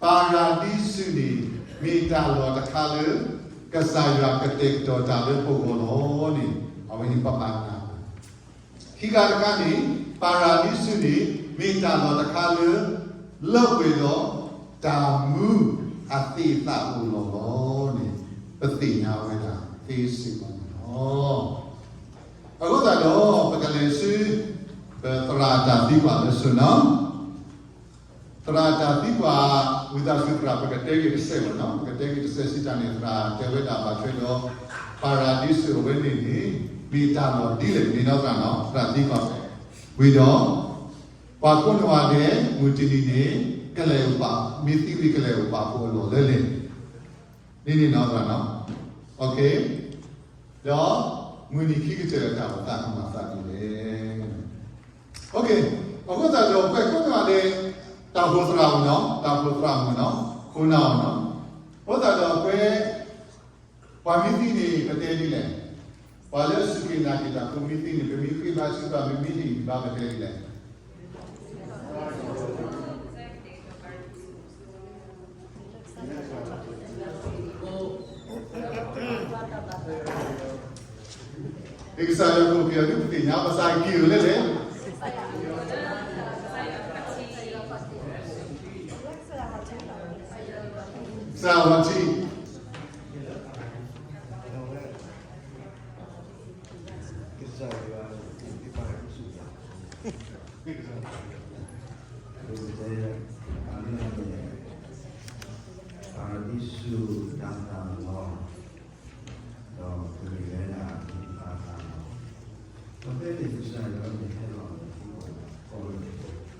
ပၤရၤဒံစူးန့ၣ် မ့ၢ်တၢ်လီၢ်တခါလၢ ကစၢ်ယွၤကတဲာ်ကတီၤတၢ်လၢပဂီၢ်လီၤန့ၣ် အဝဲန့ၣ်ပဘၣ်နၢ်ပၢၢ်. ခံခါတခါန့ၣ် ပၤရၤဒံစူးန့ၣ် မ့ၢ်တၢ်လီၢ်တခါလၢ လၢပှဲၤဒီးတၢ်မူအသ့ၣ်အသၣ်အိၣ်လီၢ်လီၤန့ၣ် ပသ့ၣ်ညါဝဲဒၣ်သ့စ့ၢ်ကီးန့ၣ်လီၤ. အဃိသတးဒီး ပကလဲၤဆူ ပသရၣ်တၢ်သံကွၢ်လၢစိနီၤ. သရၣ်တၢ်သံကွၢ် ဝံသးစူၤသရၣ် ပကတဲက့ၤတစဲးဘၣ်နီၤ, ပကတဲက့ၤတစဲးစံးတၢ်န့ၣ် သရၣ်တဲဝဲဒၣ်ဘၣ်ထွဲဒီး ပၤရၤဒံစူးအဝဲန့ၣ်န့ၣ် မ့ၢ်တၢ်လီၢ်ဒ်လဲၣ်န့ၣ်နီၤသရၣ်နီၤ, သရၣ်သံကွၢ်ဝံၤဒီး ပှၤကိးနီၢ်ဂၤဒဲး မုၢ်တနံၤန့ၣ် ကလဲၤအိၣ်ပာ်, မ့ၢ်သံဝံၤကလဲၤအိၣ်ပာ်ဖှိၣ်အလီၢ်လၢလဲၣ် န့ၣ်န့ၣ်နီၤသရၣ်နီၤ. ဒီး မုၢ်နံၤခံကတၢၢ် တၢ်အိၣ်သးကမၤသးဒ်လဲၣ်. အဃိသတးဒီး ပှၤကိးနီၢ်ဂၤဒဲး တၢ်အိၣ်ဖှိၣ်သရၣ်မုၣ်နီၤ, တၢ်အိၣ်ဖှိၣ်သရၣ်မုၣ်နီၤ, ခိၣ်နၢ်အီၤနီၤ. အဃိသတးဒီး ပှၤ ပှၤမ့ၢ်သံန့ၣ် ပတဲဒ်လဲၣ်. ပှၤလၢအစူၢ်က့ၤနာ်က့ၤတၢ်ဖိမ့ၢ်သံန့ၣ် ပမ့ၢ်ဃ့ဘါထုကဖၣ် ပမ့ၢ်ဟ့ၣ်ဂံၢ်ဘါ ပတဲဒ်လဲၣ်. ကစၢ်ယွၤကိးက့ၤအီၤဒ်ပသ့ၣ်ညါ ဘၣ်ဆၣ်က့ၤအီၤလၢလဲၣ်. ကစၢ်ယွၤထံ ကစၢ်ယွၤ ပၤရၤဒံစူးတၢ်သၣ်လီၤ, ဒီးပမ့ၢ်ဝဲဒၣ်တၢ်သၣ်လီၤ, ဒီးဖဲန့ၣ်ကစၢ်ယွၤန့ၣ်ဟဲလီၤလၢထံကီၢ် ကီၢ်လၢထံကီၢ် အိၣ်လီၤ တၢ်တခါအံၤန့ၣ် ပှၤ မ့ၢ်ဟံၣ်ခီဟံၣ်နီၤ လီၤဆီဒၣ်တၢ်လၢပဝဲလၢပန့ၣ် ဒ်သိး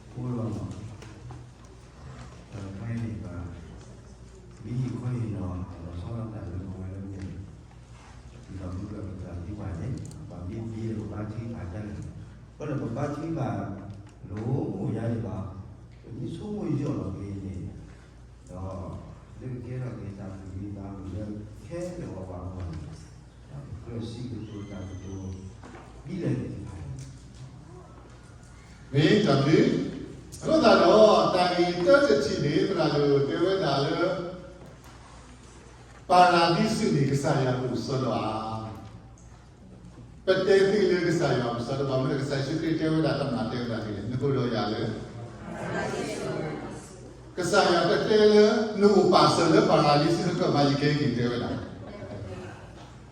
မုၢ်ကပတၢ်သံကွၢ်န့ၣ် ပှၤမ့ၢ်ဘ့လၢပဘါထုကဖၣ်တၢ်န့ၣ် အဃိန့ၣ် ပဘါထုကဖၣ်လိၣ်ယါန့ၣ်ဘၣ်, ပမ့ၢ်ဆိကမိၣ်ယိာ်လီၤက့ၤန့ၣ် ဒီး လၢကကဲထီၣ်က့ၤတၢ်သူၣ်မံသးမုာ်လၢခဲလၢာ်ပှၤဘၣ်မူဘၣ်ဒါ ပကြၢးစံးကတိၤတၢ်ကတိၤ ဒ်လဲၣ်သ့ၣ်တဖၣ်န့ၣ် မ့ၢ်တၢ်ဘျုး, အဃိသတးဒီး တၢ်ဂ့ၢ်တၢတထံၣ်န့ၣ် သရၣ်ဒိၣ်တဲဝဲဒၣ်လၢ ပၤရၤဒံစူးန့ၣ် ကစၢ်ယွၤအိၣ်စီဒီးဧါ. ပတဲသ့လၢကစၢ်ယွၤအိၣ်စီဒီး ဘၣ်မနုၤလဲၣ် ကစၢ်ယ့ၣ်ၡူးခရံာ်တဲဝဲဒၣ်တမျၢ်တဲဝဲဒၣ်ဒ်လဲၣ်, နကအိၣ်ဒီးယၤလၢ ကစၢ်ယွၤတတဲလၢ နအိၣ်ပာ်စၢၤလၢပၤရၤဒံစူး နကဘၣ်ယကဲက့ၤတဲဝဲဒၣ်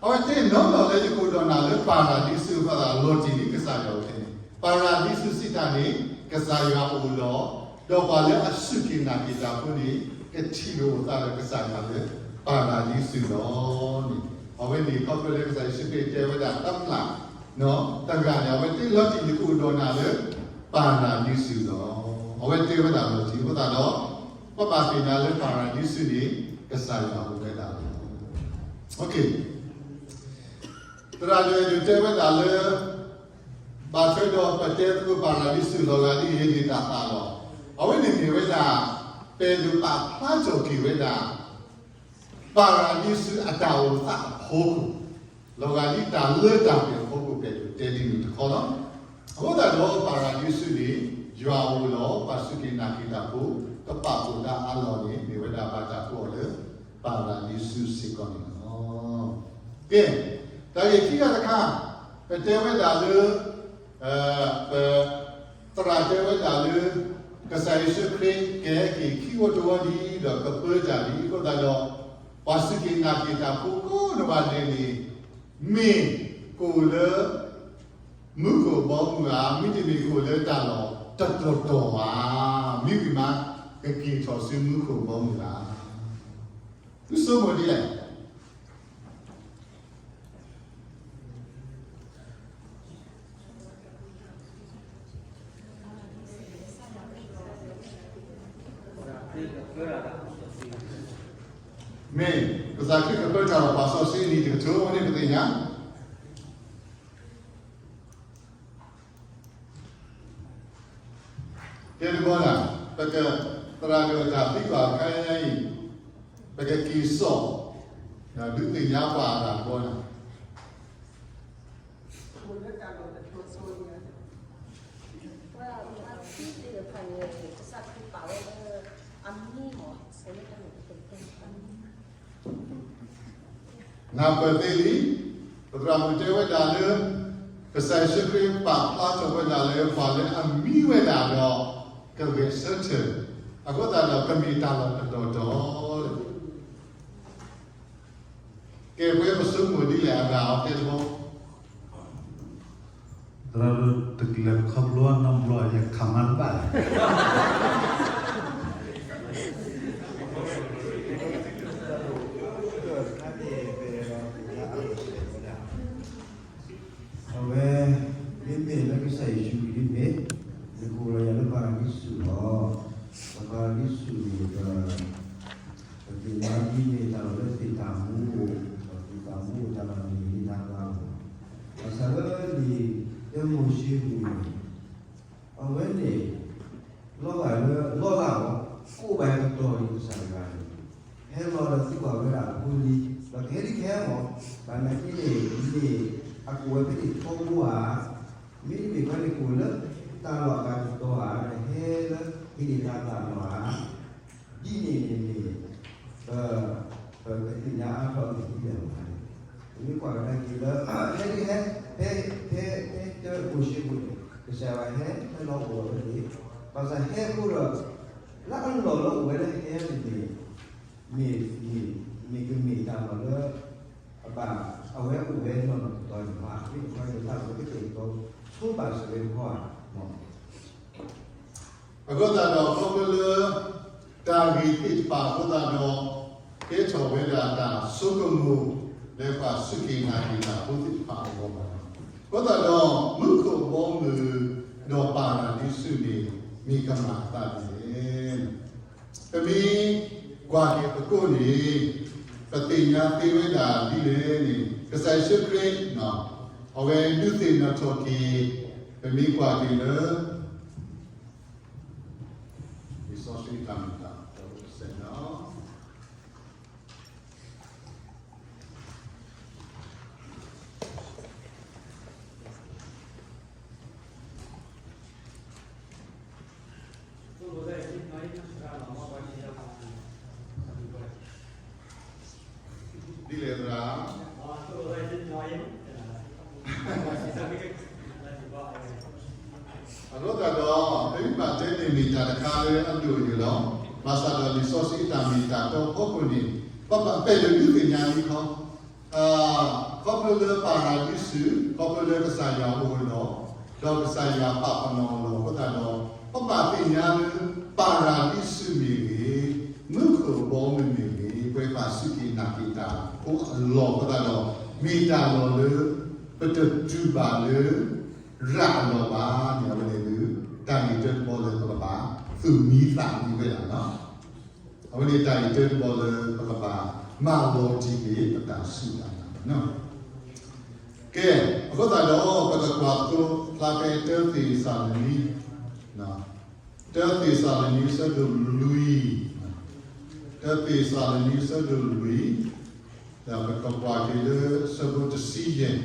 အဝဲတဲနီၢ်နီၢ်လၢယကအိၣ်ဒီးနၤလၢပၤရၤဒံစူး အဃိသတးလီၤတံၢ်လံကစၢ်ယွၤအိၣ်ဖဲန့ၣ်, ပၤရၤဒံစူးစံးတၢ်န့ၣ် ကစၢ်ယွၤအိၣ်လီၤ, ဒီးပှၤလၢအစူၢ်က့ၤနာ်က့ၤတၢ်ဖိန့ၣ် ကထံၣ်လိာ်အသးဒီးကစၢ်ယွၤလၢပၤရၤဒံစူးလီၤန့ၣ်, အဝဲန့ၣ်ခီဖျိလၢကစၢ်ယ့ၣ်ၡူးခရံာ်တဲဝဲဒၣ်တမျၢ် တဂၤန့ၣ် အဝဲတဲလီၤတံၢ်လံကအိၣ်ဒီးနၤလၢ ပၤရၤဒံစူးလီၤ. အဝဲတဲဝဲဒၣ်လီၤတံၢ် အဃိသတးဒီး ပဘၣ်သ့ၣ်ညါလၢပၤရၤဒံစူးန့ၣ် ကစၢ်ယွၤအိၣ်ဝဲဒၣ်လီၤ. သရၣ်ဒိၣ်အဲၣ်ဒိးတဲဝဲဒၣ်လၢ ဘၣ်ထွဲဒီးပတဲသကိးပၤရၤဒံစူးလီၤဂာ်ဒ်ဧ့ဒ့ၣ်တၢ်သၣ်လီၤ. အဝဲန့ၣ်မ့ၢ်ဝဲဒၣ် ပအဲၣ်ဒိးပာ်ဖျါထီၣ်က့ၤဝဲဒၣ် ပၤရၤဒံစူးအတၢ်အိၣ်သးအဖီခိၣ် လီၤဂာ်ဒ်တၢ်လၢတၢ်ပှဲၤအဖီခိၣ် ပအဲၣ်ဒိးတဲဒ်န့ၣ်တခီလီၤ. အဃိသတးဒီးပၤရၤဒံစူးန့ၣ် ယွၤအအိၣ်လီၤ, ပှၤစူၢ်က့ၤနာ်က့ၤတၢ်ဖိ ကပာ်ဖှိၣ်တၢ်အါလီၢ်န့ၣ် မ့ၢ်ဝဲဒၣ်ဘၣ်တၢ်ကိးအီၤလၢ ပၤရၤဒံစူးစ့ၢ်ကီးန့ၣ်လီၤ. ကဲ, တၢ်ဂ့ၢ်ခံဂၤတခါ, ပတဲဝဲဒၣ်လၢ ပ သရၣ်တဲဝဲဒၣ်လၢ ကစၢ်ယ့ၣ်ၡူးခရံာ်ကဟဲက့ၤခံအိၣ်တဝီဒံး ဒီးကပၢတၢ်ဒံးအဃိသတးဒီး ပှၤစူၢ်က့ၤနာ်က့ၤတၢ်ဖိကိးနီၢ်ဂၤဒဲးန့ၣ် မ့ၢ်ကအိၣ်လၢ မူခိၣ်ဘီမုၢ်ဧါ, မ့တမ့ၢ်ကအိၣ်လၢတၢ်လီၢ်တတီၤတီၤဧါ, မ့ၢ်ဝံၤမး ကက့ၤထီၣ်ဆူမူခိၣ်ဘီမုၢ်ဧါ. သုဆိကမိၣ်ဒ်လဲၣ်. မ့ၢ် ကစၢ်ခရံာ်ကပၢတၢ်ဒီးပှၤစီဆှံနံၤတကထိန့ၣ် ပသ့ၣ်ညါ ကဲတဘီလၢ်, ပက သရၣ်ဒိၣ်တၢ်သံကွၢ်ခါအံၤ, ပကက့ၤစိာ် ဒုးသ့ၣ်ညါပှၤအဂၤတဘီလၢ်. နၢ်ပၢၢ်သ့လံ, ပသရၣ်မုၣ်တဲဝဲဒၣ်လၢ ကစၢ်ယ့ၣ်ၡူးခရံာ်ပာ်ဖျါထီၣ်ဝဲဒၣ်လၢပှၤလၢအမံဝဲဒၣ်ဒီး ကဂဲၤဆၢထၢၣ်, အဃိသတးဒီးကမ့ၢ်တၢ်လီၢ်တတီၤတီၤလီၤ. ကဲ ပဝဲပဆိကမိၣ်ဒ်လဲၣ်အဂၤအီၤတဲတဘီ သရၣ်ဒိၣ်တကလဲၤခီဖျိနီတဘျီ ယခးမါတဘၣ်လၢ အဝဲ မ့မ့ၢ်လၢကစၢ်ယ့ၣ်ၡူးခရံာ်မ့ၢ် နကအိၣ်ဒီးယၤလၢပၤရဒံစူးလီၤ. ပၤရဒံစူးန့ၣ် ပ ပသ့ၣ်ညါဒ်န့ၣ် တၢ်လီၢ်လၢသ့ၣ်တၢ်မူအိၣ်, ဒီးသ့ၣ်တၢ်မူအိၣ်တၢ်လီၢ်န့ၣ် မ့ၢ်တၢ်လီၢ်လီၤ. ဘၣ်ဆၣ်လၢလံာ်တၢမိၤၡ့ပူၤန့ၣ် အဝဲန့ၣ် လီၤဂာ်လၢ လီၤဂာ်လီၤ, ကိးဘၣ်ကတီၢ်လံကစၢ်တဂၤန့ၣ် ဟဲလီၤဒီးသူၣ်ဘၣ်ဝဲဒၣ်အဖိလံၤ, ဒီးကဟဲဒ်ကဟဲမး, ဘၣ်နာ်က့န့ၣ် မ့ၢ်အကိးဝဲဖဲန့ၣ်ထီဘိဧါ, မ့တမ့ၢ်ဖဲန့ၣ်ကိးလၢ တၢ်လီၢ်အဂၤတတီၤဧါ, ဒီးဟဲလၢဟံးန့ၢ်တၢ်သးလီၤဧါ ဒ်န့ၣ်န့ၣ်န့ၣ် ပ ပကသ့ၣ်ညါအါထီၣ်က့ၤဒ်လဲၣ်မးန့ၣ်, ပမ့ၢ်ကွၢ်ကဒါက့ၤလၢ ဖဲဒ်ဟဲ ဖဲ ဖဲ ဖဲတၢမိၤၡ့ပူၤန့ၣ် ကစၢ်ယွၤဟဲ ဟဲလီၤအိၣ်ဝဲန့ၣ်, ဘၣ်ဆၣ်ဟဲအဃိဒီး လၢအလီၢ်လၢအိၣ်ဝဲလၢဟဲန့ၣ်န့ၣ် မ့ၢ် မ့ၢ် မ့ၢ်ကမ့ၢ်တၢ်လီၢ်လၢ အဘၣ် အဝဲအိၣ်ဝဲနီၢ်နီၢ်တတီၤန့ၣ်မး, မ့ၢ်တခီန့ၣ်တၢ်လီၢ်လၢကတဲာ်ကတီၤဆိဘၣ်စၢၤဝဲတခီဧါ. အဃိသတးဒီးခီဖျိလၢ တၢ်ဂ့ၢ်သ့ၣ်တဖၣ်အဃိသတးဒီး ကဲထီၣ်ဝဲဒၣ်တၢ်ဆိကမိၣ် လၢပှၤစူၢ်က့ၤနာ်က့ၤတၢ်ဖိသ့ၣ်တဖၣ်အဂီၢ်ဘၣ်. အဃိသတးဒီး မူခိၣ်ဘီမုၢ် ဒီးပၤရဒံစူးန့ၣ် မ့ၢ်ကမၤအသးဒ်လဲၣ်. ပမ့ၢ်ကွၢ်က့ၤသကိးန့ၣ် ပသ့ၣ်ညါသ့ဝဲဒၣ်ဒ်လဲၣ်န့ၣ် ကစၢ်ယ့ၣ်ၡူးခရံာ် အဝဲဒုးသ့ၣ်နီၣ်ထီၣ်က့ၤ ပမ့ၢ်ကွၢ်က့ၤလၢ လံာ်စီဆှံတၢ်မၤတၢ် တၢ်အိၣ်တစဲးနီၤ ဒ်လဲၣ်သရၣ် အဃိသတးဒီး ပမ့ၢ်ဘၣ်တဲန့ၣ် မ့ၢ်တၢ်တခါလၢအဒိၣ်အယိာ်လီၤ. ဘၣ်ဆၣ်ဒီးလံာ်စီဆှံအတၢ်မ့ၢ်တၢ်တီအဖီခိၣ်န့ၣ် ပဘၣ်ပဲာ်ဒိၣ်ဒုးသ့ၣ်ညါလံခီ ခီဖျိလၢပၤရဒံစူး ခီဖျိလၢကစၢ်ယွၤအိၣ်ဒီး ဒီးကစၢ်ယွၤပာ်ပနီၣ်အီၤလီၤ. အဃိသတးဒီး ပဘၣ်သ့ၣ်ညါလၢ ပၤရဒံစူးမ့ၢ်ဂ့ၤ, မူခိၣ်ဘီမုၢ်မ့ၢ်ဂ့ၤ, ပှၤဘၣ်စူၢ်က့ၤနာ်က့ၤတၢ်ဖိအလီၢ်အဃိသတးဒီး မ့ၢ်တၢ်လီၢ်လၢ ပတတုၤဘၣ်လၢ ရၤအလီၢ်ဘၣ်န့ၣ် အဝဲန့ၣ်ဒုး တၢ်ဂ့ၢ်တၢတဘီလၢပကဘၣ်သူၣ်မံသးမံဝဲဒၣ်လီၤ. အဝဲန့ၣ်တၢ်ဂ့ၢ်တၢတဘီလၢပကဘၣ်မၤလီၤတံၢ်က့ၤပတၢ်စူၢ်တၢ်နာ်လီၤ. ကဲ, အဃိသတးဒီး ပကကွၢ်သိဖျါဖဲတၢသ့းစၤလနံ, တၢသ့းစၤလနံအဆၢဒိၣ်လွံၢ်, တၢသ့းစၤလနံအဆၢဒိၣ်လွံၢ်, ဒီးပကကွၢ်က့ၤလၢအဆၢဖိတဆံယဲၢ်,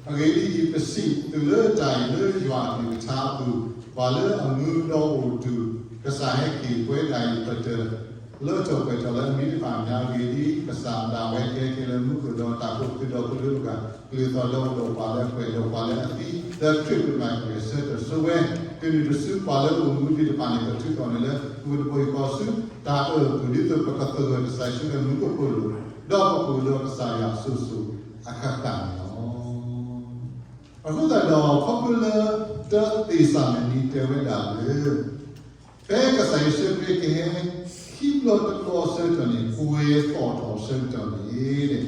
အဂ့ၢ်ဒ်အံၤ, ပစံးသုလၢတၢ်အံၤလၢယွၤအကလုၢ်ကထါအပူၤ, ပှၤလၢအမူဒီးအိၣ်တုၤ ကစၢ်ဟဲက့ၤပဝဲဒၣ်အံၤ ပတလၢထီၣ်ပှဲၤထီၣ်လၢအမံၤတဖၣ်အဂ့ၢ်ဒ်အံၤ, ကစၢ်မၤဝဲကဲက့ၤလၢမူခိၣ်ဒီးတၢ်ကိးပသူဒီးကလုာ်အဂၤ, ကလုာ်သီၣ်လၢအအိၣ်ဒီးပှၤလၢအကွဲးဒီးပှၤလၢအသံ, လၢခရံာ်ပူၤမၤကလဲၤဆၢထၢၣ်ဆိဝဲ, တုၤနုၤတစုပှၤလၢအအိၣ်မူသ့ၣ်တဖၣ်န့ၣ် ပထုးထီၣ်န့ၣ်လၢ ပကတဘိဟ့ၣ်ကီးဆူ တၢ်အၢၣ်ပူၤဒ်သိးပကသဂၢၢ်ကစၢ်ယ့ၣ်ၡူးခရံာ်မူကပိာ်လိၤ, ဒီးပကအိၣ်ဒီးကစၢ်ယွၤစိၤစိၤအဃၣ်ဃၣ်န့ၣ်လီၤ. အဃိသတးဒီး ခီဖျိလၢ တၢသ့းစၤလနံတဲဝဲဒၣ်လၢ ဖဲကစၢ်ယ့ၣ်ၡူးခရံာ်ကဟဲ ခံဘျီတဘျီအဆၢကတီၢ်န့ၣ် ကွဲၤသီၣ်ထီၣ်အဆၢကတီၢ်န့ၣ်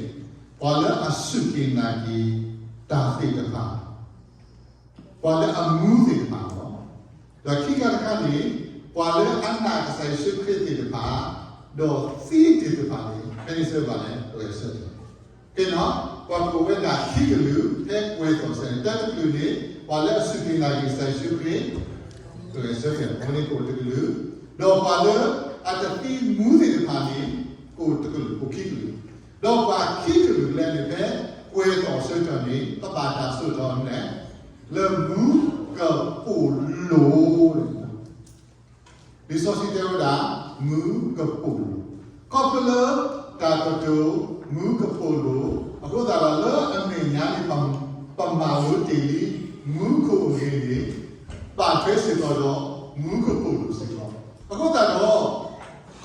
ပှၤလၢအစူၢ်က့ၤနာ်က့ၤတၢ်သ့ၣ်တဖၣ်, ပှၤလၢအမူသ့ၣ်တဖၣ်လီၤ. ဒီးခံခါတခါန့ၣ် ပှၤလၢအနာ်ကစၢ်ယ့ၣ်ၡူးခရံာ်သ့ၣ်တဖၣ်, ဒီးသံသ့ၣ်တဖၣ်န့ၣ် ဖဲန့ၣ်ဆၢဘၣ်လဲၣ် ပှဲၤဆၢထၢၣ် ကဲနီၤ, ပှၤကအိၣ်ဝဲဒၣ်ခံကလုာ် ဖဲကွဲၤသီၣ်ဆၢန့ၣ် တၢ်တကလုာ်န့ၣ် ပှၤလၢအစူၢ်က့ၤနာ်က့ၤကစၢ်ယ့ၣ်ၡူးခရံာ် ကဂဲၤဆၢထၢၣ် အဝဲန့ၣ်ကအိၣ်တကလုာ်, ဒီးပှၤလၢအတသံမူသ့ၣ်တဖၣ်န့ၣ် ကအိၣ်တကလုာ် ကအိၣ်ခံကလုာ်, ဒီးပှၤခံကလုာ်လဲၣ်န့ၣ် ဖဲကွဲၤသီၣ်ဆၢကတီၢ်န့ၣ် ကဘၣ်တၢ်စိာ်ထီၣ်န့ၣ် လၢမူကပိာ်လိၤ လံာ်စီဆှံတဲဝဲဒၣ် မူကပိာ်လိၤ, ခီဖျိလၢ တၢ်ကတိၤ မူကပိာ်လိၤ, အဃိသတးဒီးလၢအမဲာ်ညါန့ၣ် ပမၤလိတ့ၢ်လံ မူခိၣ်အဂ့ၢ်န့ၣ် ဘၣ်ထွဲစ့ၢ်ကီးဒီး မူကပိာ်လိၤစ့ၢ်ကီး, အဃိသတးဒီး ခီ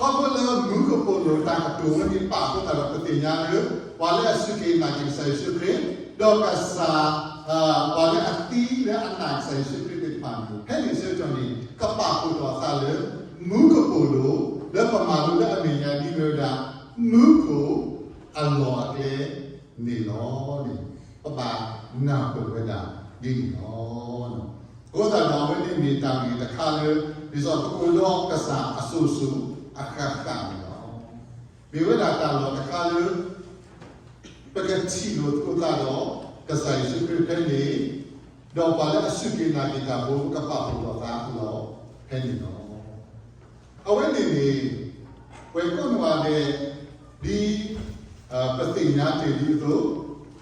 ဖျိလၢမူကပိာ်လိၤတၢ်ကတိၤဝဲန့ၣ် ပာ်အဃိသတးဒီး ပသ့ၣ်ညါလၢ ပှၤလၢအစူၢ်က့ၤနာ်က့ၤကစၢ်ယ့ၣ်ၡူးခရံာ် ဒီးကစၢ် ပှၤလၢအသံလၢအနာ်ကစၢ်ယ့ၣ်ၡူးခရံာ်သ့ၣ်တဖၣ်န့ၣ် ဖဲန့ၣ်ဆၢကတီၢ်န့ၣ် ကပာ်ဖှိၣ်ထီၣ်အသးလၢ မူကပိာ်လိၤ လၢပမၤလိလၢအမဲာ်ညါဒ်မ့ၢ်ဝဲဒၣ် မူခိၣ်အလီၢ်အကျဲန့ၣ်လီၤန့ၣ် ပဘၣ်နၢ်ပၢၢ်ဝဲဒၣ်ဒ်န့ၣ်လီၤ. အဃိသတးဒီး အဝဲန့ၣ်မ့ၢ်တၢ်ဂ့ၢ်တခါလၢ ဒ်သိးပကအိၣ်ဒီးကစၢ်အစိၤစိၤအဃၣ်ဃၣ်န့ၣ်လီၤ. မ့ၢ်ဝဲဒၣ်တၢ်လီၢ်တခါလၢ ပကထံၣ်လိာ်သကိးသးဒီး ကစၢ်ယ့ၣ်ၡူးခရံာ်ဖဲန့ၣ်, ဒီးပှၤလၢအစူၢ်က့ၤနာ်က့ၤတၢ်ဖိ ကပာ်ဖှိၣ်ထီၣ်သးအလီၢ်ဖဲန့ၣ်လီၤ. အဝဲန့ၣ်န့ၣ် ပှၤကိးဂၤဒဲး ဒ် ပသ့ၣ်ညါတ့ၢ်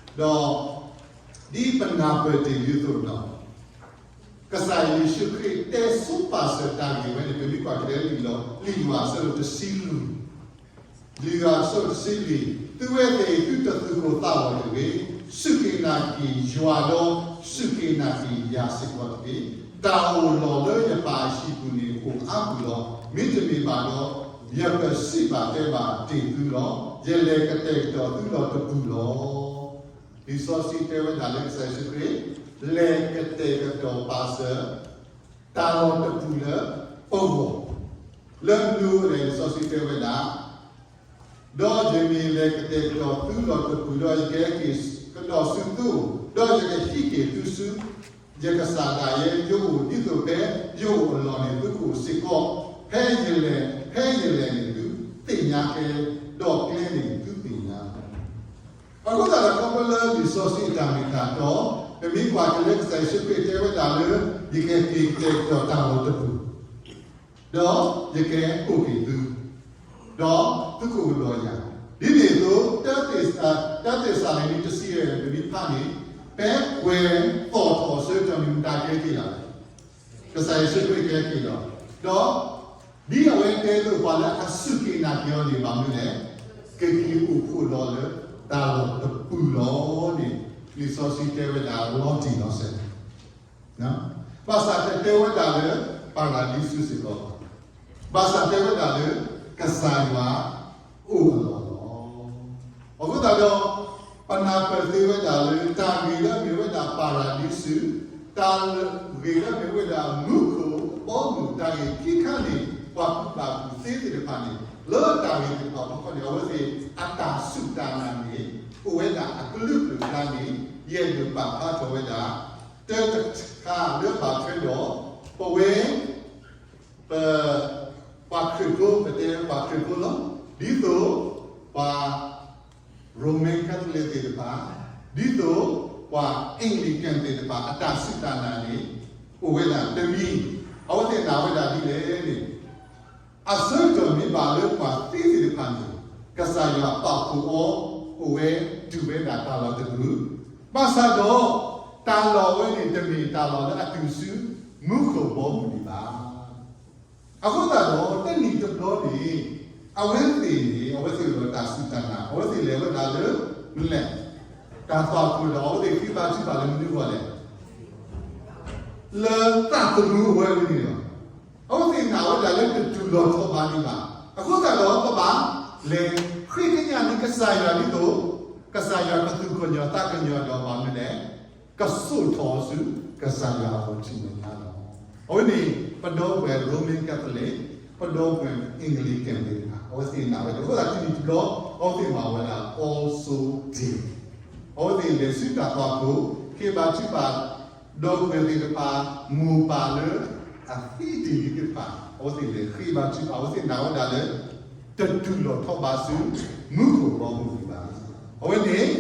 ဒ်အသိး, ဒီး ဒ်ပနၢ်ပၢၢ်တ့ၢ်ဒ်အသိးဒီး ကစၢ်ယ့ၣ်ၡူးခရံာ်တဲဆိပာ်စၢၤတၢ်ဂ့ၢ်ဝဲန့ၣ် ပမ့ၢ်ကွၢ်ကဒါလံာ်လီၤ လံာ်ယိၤဟၣ်အဆၢဒိၣ်တဆံလွံၢ်, လံာ်ယိၤဟၣ်အဆၢဒိၣ်တဆံလွံၢ်, သုဝဲသ့ၣ် သုတသူၣ်ကိၢ်သးဂီၤတဂ့ၤ, စူၢ်က့ၤနာ်က့ၤယွၤဒီး စူၢ်က့ၤနာ်က့ၤယၤစ့ၢ်ကီးတက့ၢ်. တၢ်အိၣ်လီၤလၢယပၢ်အဟံၣ်ပူၤန့ၣ် အိၣ်အါပူၤလီၤ. မ့တမ့ၢ်ဘၣ်ဒီး ယကစံးဘၣ်တဲဘၣ်တ့ၢ်သုလီၤ. ယလဲၤကတဲာ်ကတီၤသုလီၤတပူၤလီၤ. လံာ်စီဆှံတဲဝဲဒၣ်လၢကစၢ်ယ့ၣ်ၡူးခရံာ် လဲၤကတဲာ်ကတီၤပာ်စၢၤ တၢ်လီၤတပူၤလၢပဂီၢ်, လၢမနုၤအဃိလဲၣ် လံာ်စီဆှံတဲဝဲဒၣ်, ဒီးယမ့ၢ်လဲၤကတဲာ်ကတီၤသုလီၤတပူၤဒီး ယကဟဲက့ၤကဒီးဆူသုအိၣ်, ဒီးယကဟံးက့ၤသုဆူ ယကစၢ်ဒၣ်ယဲယအိၣ်, ဒ်သိးဖဲယအိၣ်အလီၢ်န့ၣ် သုကအိၣ်စ့ၢ်ကီး, ဖဲယလဲၤ, ဖဲယလဲၤန့ၣ် သုသ့ၣ်ညါကျဲ, ဒီးကျဲန့ၣ် သုသ့ၣ်ညါလီၤ. အဃိသတးဒီး ခီဖျိလၢလံာ်စီဆှံအတၢ်မ့ၢ်တၢ်တီ, ပမ့ၢ်ကွၢ်က့ၤလၢကစၢ်ယ့ၣ်ၡူးခရံာ်တဲဝဲဒၣ်လၢ ယကဟဲက့ၤကတဲာ်ကတီၤတၢ်လီၤတပူၤ, ဒီးယကဟဲကိးက့ၤသု, ဒီးသုကအိၣ်ဒီးယၤ, ဒ်န့ၣ်အသိး တၢသ့းစၤလနံတဆံယဲၢ် ပမ့ၢ်ဖးန့ၣ်, ဖဲကွဲၤသီၣ်ထီၣ်အဆၢကတီၢ်န့ၣ် မတၤကဟဲက့ၤလီၤလဲၣ်, ကစၢ်ယ့ၣ်ၡူးခရံာ်ကဟဲက့ၤလီၤ. ဒီး ဒ်အဝဲတဲအသိး ပှၤလၢအစူၢ်က့ၤနာ်က့ၤအီၤန့ၣ် ဘၣ်မနုၤလဲၣ်, ကက့ၤအိၣ်ဖှိၣ်လီၤလၢတၢ်လီၢ်တပူၤလီၤန့ၣ် လံာ်စီဆှံတဲဝဲဒၣ်လီၤတံၢ်လီၤဆဲး, ဘၣ်ဆၣ်တတဲဝဲဒၣ်လၢ ပၤရၤဒံစူးစ့ၢ်ကီး, ဘၣ်ဆၣ်တဲဝဲဒၣ်လၢ ကစၢ်ယွၤအိၣ်အလီၢ်လီၤ. အဃိသတးဒီး ပနၢ်ပၢၢ်သ့ဝဲဒၣ်လၢ တၢ်ဂ့ၢ်လၢအမ့ၢ်ဝဲဒၣ်ပၤရၤဒံစူး, တၢ်ဂ့ၢ်လၢအမ့ၢ်ဝဲဒၣ်မူခိၣ်ဘီမုၢ် တၢ်ဂ့ၢ်ခံခါန့ၣ် ပှၤကူၣ်ဘၣ်ကူၣ်သ့သ့ၣ်တဖၣ်န့ၣ် လၢတၢ်ဂ့ၢ်သ့ၣ်တဖၣ်အဖီခိၣ်န့ၣ် အဝဲသ့ၣ်အတၢ်စူၢ်တၢ်နာ်န့ၣ် အိၣ်ဝဲဒၣ်အကလုာ်ကလုာ်အကျါန့ၣ် ယအဲၣ်ဒိးပာ်ဖျါထီၣ်ဝဲဒၣ် တၢ်တခါလၢဘၣ်ထွဲဒီး ပဝဲ ပ ပှၤခရံာ်ဖိ ပတဲပှၤခရံာ်ဖိလီၤ. ဒ်သိး ပှၤ Roman Catholic သ့ၣ်တဖၣ်, ဒ်သိး ပှၤ Anglican သ့ၣ်တဖၣ် အတၢ်စူၢ်တၢ်နာ်န့ၣ် အိၣ်ဝဲဒၣ်တမံၤ, အဝဲသ့ၣ်နာ်ဝဲဒၣ်ဒ်လဲၣ်န့ၣ် အဆၢကတီၢ်မ့ၢ်ဘၣ်လၢပှၤသံသ့ၣ်တဖၣ်န့ၣ် ကစၢ်ယွၤပာ်ဖှိၣ်အီၤ အိၣ်ဝဲတုၤဝဲဒၣ်တၢ်လီၢ်တပူၤ, ဘၣ်ဆၣ်ဒီး တၢ်လီၢ်ဝဲန့ၣ် တမ့ၢ်တၢ်လီၢ်လၢအတုၤဆူ မူခိၣ်ဘီမုၢ်ဒံးဘၣ်. အဃိသတးဒီး တနံၤတဘျီန့ၣ် အဝဲသ့ၣ်န့ၣ် အဝဲသ့ၣ်အိၣ်ဒီးတၢ်စူၢ်တၢ်နာ် အဝဲသ့ၣ်လဲၤဝဲဒၣ်လၢ မနုၤလဲၣ်, တၢ်သွၣ်ခိၣ်ဒီး အဝဲသ့ၣ်ဃ့ဘါထုကဖၣ်လၢမနုၤအဂီၢ်လဲၣ်, လၢသးသမူအဝဲန့ၣ်လီၤ. အဝဲသ့ၣ်နာ်ဝဲဒၣ်လၢတတူၢ်လီၤထီၣ်ဘၣ်ဒံးဘၣ်. အဃိသတးဒီး ပဘၣ်လဲၤ ဃ့ကညးန့ၢ်ကစၢ်ယွၤဒ်သိး ကစၢ်ယွၤကသူၣ်ကညီၤသးကညီၤဒီး ဘၣ်မနုၤလဲၣ်, ကစိာ်ထီၣ်အီၤဆူ ကစၢ်ယွၤအအိၣ်ထံးမဲာ်ညါလီၤ. အဝဲန့ၣ် ပဒီပုၢ်ဝဲၢ် Roman Catholic, ပဒီပုၢ်ဝဲၢ် Anglican သ့ၣ်တဖၣ် အဝဲသ့ၣ်နာ်ဝဲဒၣ် အဃိသတး တနံၤတဘျီ အဝဲသ့ၣ်မၤဝဲဒၣ် All Souls Day, အဝဲသ့ၣ်လဲၤဆူတၢ်သွၣ်ခိၣ် ဃ့ဘါထုကဖၣ် ဒီပုၢ်ဝဲၢ်သ့ၣ်တဖၣ် မိၢ်ပၢ်လၢအသံတ့ၢ်လံသ့ၣ်တဖၣ် အဝဲသ့ၣ်လဲၤဃ့ဘါထုကဖၣ် အဝဲသ့ၣ်နာ်ဝဲဒၣ်လၢ တတူၢ်လီၤထီၣ်ဘၣ်ဆူ မူခိၣ်ဘီမုၢ်ဒံးဘၣ်. အဝဲန့ၣ်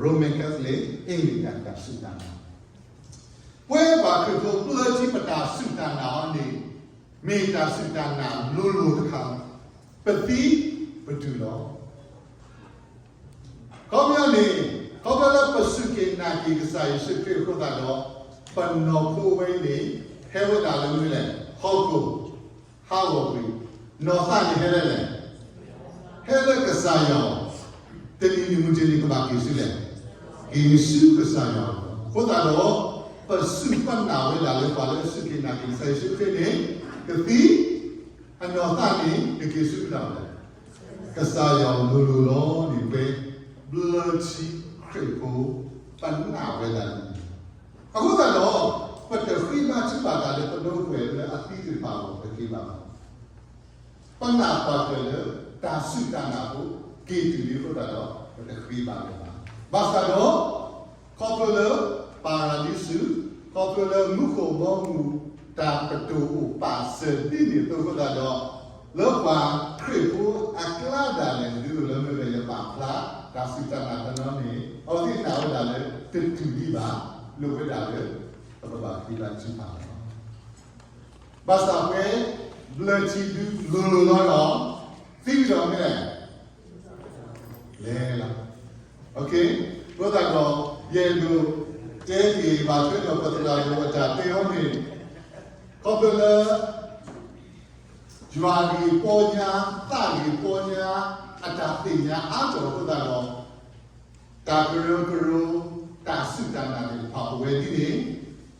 Roman Catholic Anglican တၢ်စူၢ်တၢ်နာ်. ပဝဲပှၤခရံာ်ဖိ ပျၢထံ ပတၢ်စူၢ်တၢ်နာ်အီၤန့ၣ် မ့ၢ်တၢ်စူၢ်တၢ်နာ်လိၤလိၤတခါ, ပသံပတုၤလီၤ. ခီပညီန့ၣ် ခီဖျိလၢပစူၢ်က့ၤနာ်က့ၤကစၢ်ယ့ၣ်ၡူးခရံာ်အဃိသတးဒီး ပနီၢ်ခိဝဲအံၤန့ၣ် ဟဲဝဲဒၣ်လၢမနုၤလဲၣ်, ဟီၣ်ခိၣ်, ဟးဂီၤကွံာ်, နီၢ်သးန့ၣ်ဟဲလၢလဲၣ်, ဟဲလၢကစၢ်ယွၤ တနံၤန့ၣ်မုၢ်တနံၤကဘၣ်က့ၤဆူလဲၣ်, က့ၤဆူကစၢ်ယွၤအအိၣ်လီၤ. အဃိသတးဒီး ပစူၢ်ပနာ်ဝဲဒၣ်လၢပှၤလၢအစူၢ်က့ၤနာ်က့ၤကစၢ်ယ့ၣ်ၡူးခရံာ်န့ၣ် ကသံ, အနီၢ်သးန့ၣ် ကက့ၤဆူကစၢ်ယွၤ ကစၢ်ယွၤအအိၣ်လိၤလိၤလီၤန့ၣ် ပဝဲပျၢထံခရံာ်ဖိ ပနာ်ဝဲဒၣ်န့ၣ်လီၤ. အဃိသတးဒီး ပတဃ့ဘါထုကဖၣ်တၢ်လၢပဒီပုၢ်ဝဲၢ်လၢအသံသ့ၣ်တဖၣ်အဂီၢ် ပတဃ့ဘါဘၣ်. ပနာ်ပှၤတဖၣ်လၢ တၢ်စူၢ်တၢ်နာ်ဖိ က့ၤတုၤလံအဃိသတးဒီး ပတဃ့ဘါလၢၤဘၣ်. ဘၣ်ဆၣ်ဒီး ခီဖျိလၢ ပၤရဒံစူး, ခီဖျိလၢမူခိၣ်ဘီမုၢ် တၢ်ကတိၤအိၣ်ပာ်စၢၤဒ်န့ၣ်အသိးအဃိသတးဒီး လၢပှၤခရံာ်ဖိအကျါဒၣ်လဲာ် ဒ်သိးလၢမ့ၢ်ဝဲယပာ်ဖျါ တၢ်စူၢ်တၢ်နာ်တနီၤန့ၣ် အဝဲသ့ၣ်နာ်ဝဲဒၣ်လၢ တတုၤဒံးဘၣ်, လိၣ်ဝဲဒၣ်လၢ ပကဘၣ်ဃ့ဘါထုကဖၣ်လီၤ. ဘၣ်ဆၣ်ပဝဲ ဘျၢထံဒု လိၤလိၤလီၤဒီး သံဒီးမ့ၢ် လဲၤလီၤ. အဃိသတးဒီး ယအဲၣ်ဒိးတဲက့ၤဘၣ်ထွဲဒီးပသရၣ်ဒိၣ်အတၢ်တဲအီၤန့ၣ် ခီဖျိလၢ ယွၤဂ့ၢ်ပီညါ သးဂ့ၢ်ပီညါ အတၢ်သ့ၣ်ညါအါထီၣ်အဃိသတးဒီး တၢ်ကရၢကရိ တၢ်စူၢ်တၢ်နာ်သ့ၣ်တဖၣ် ပဝဲဒ်န့ၣ်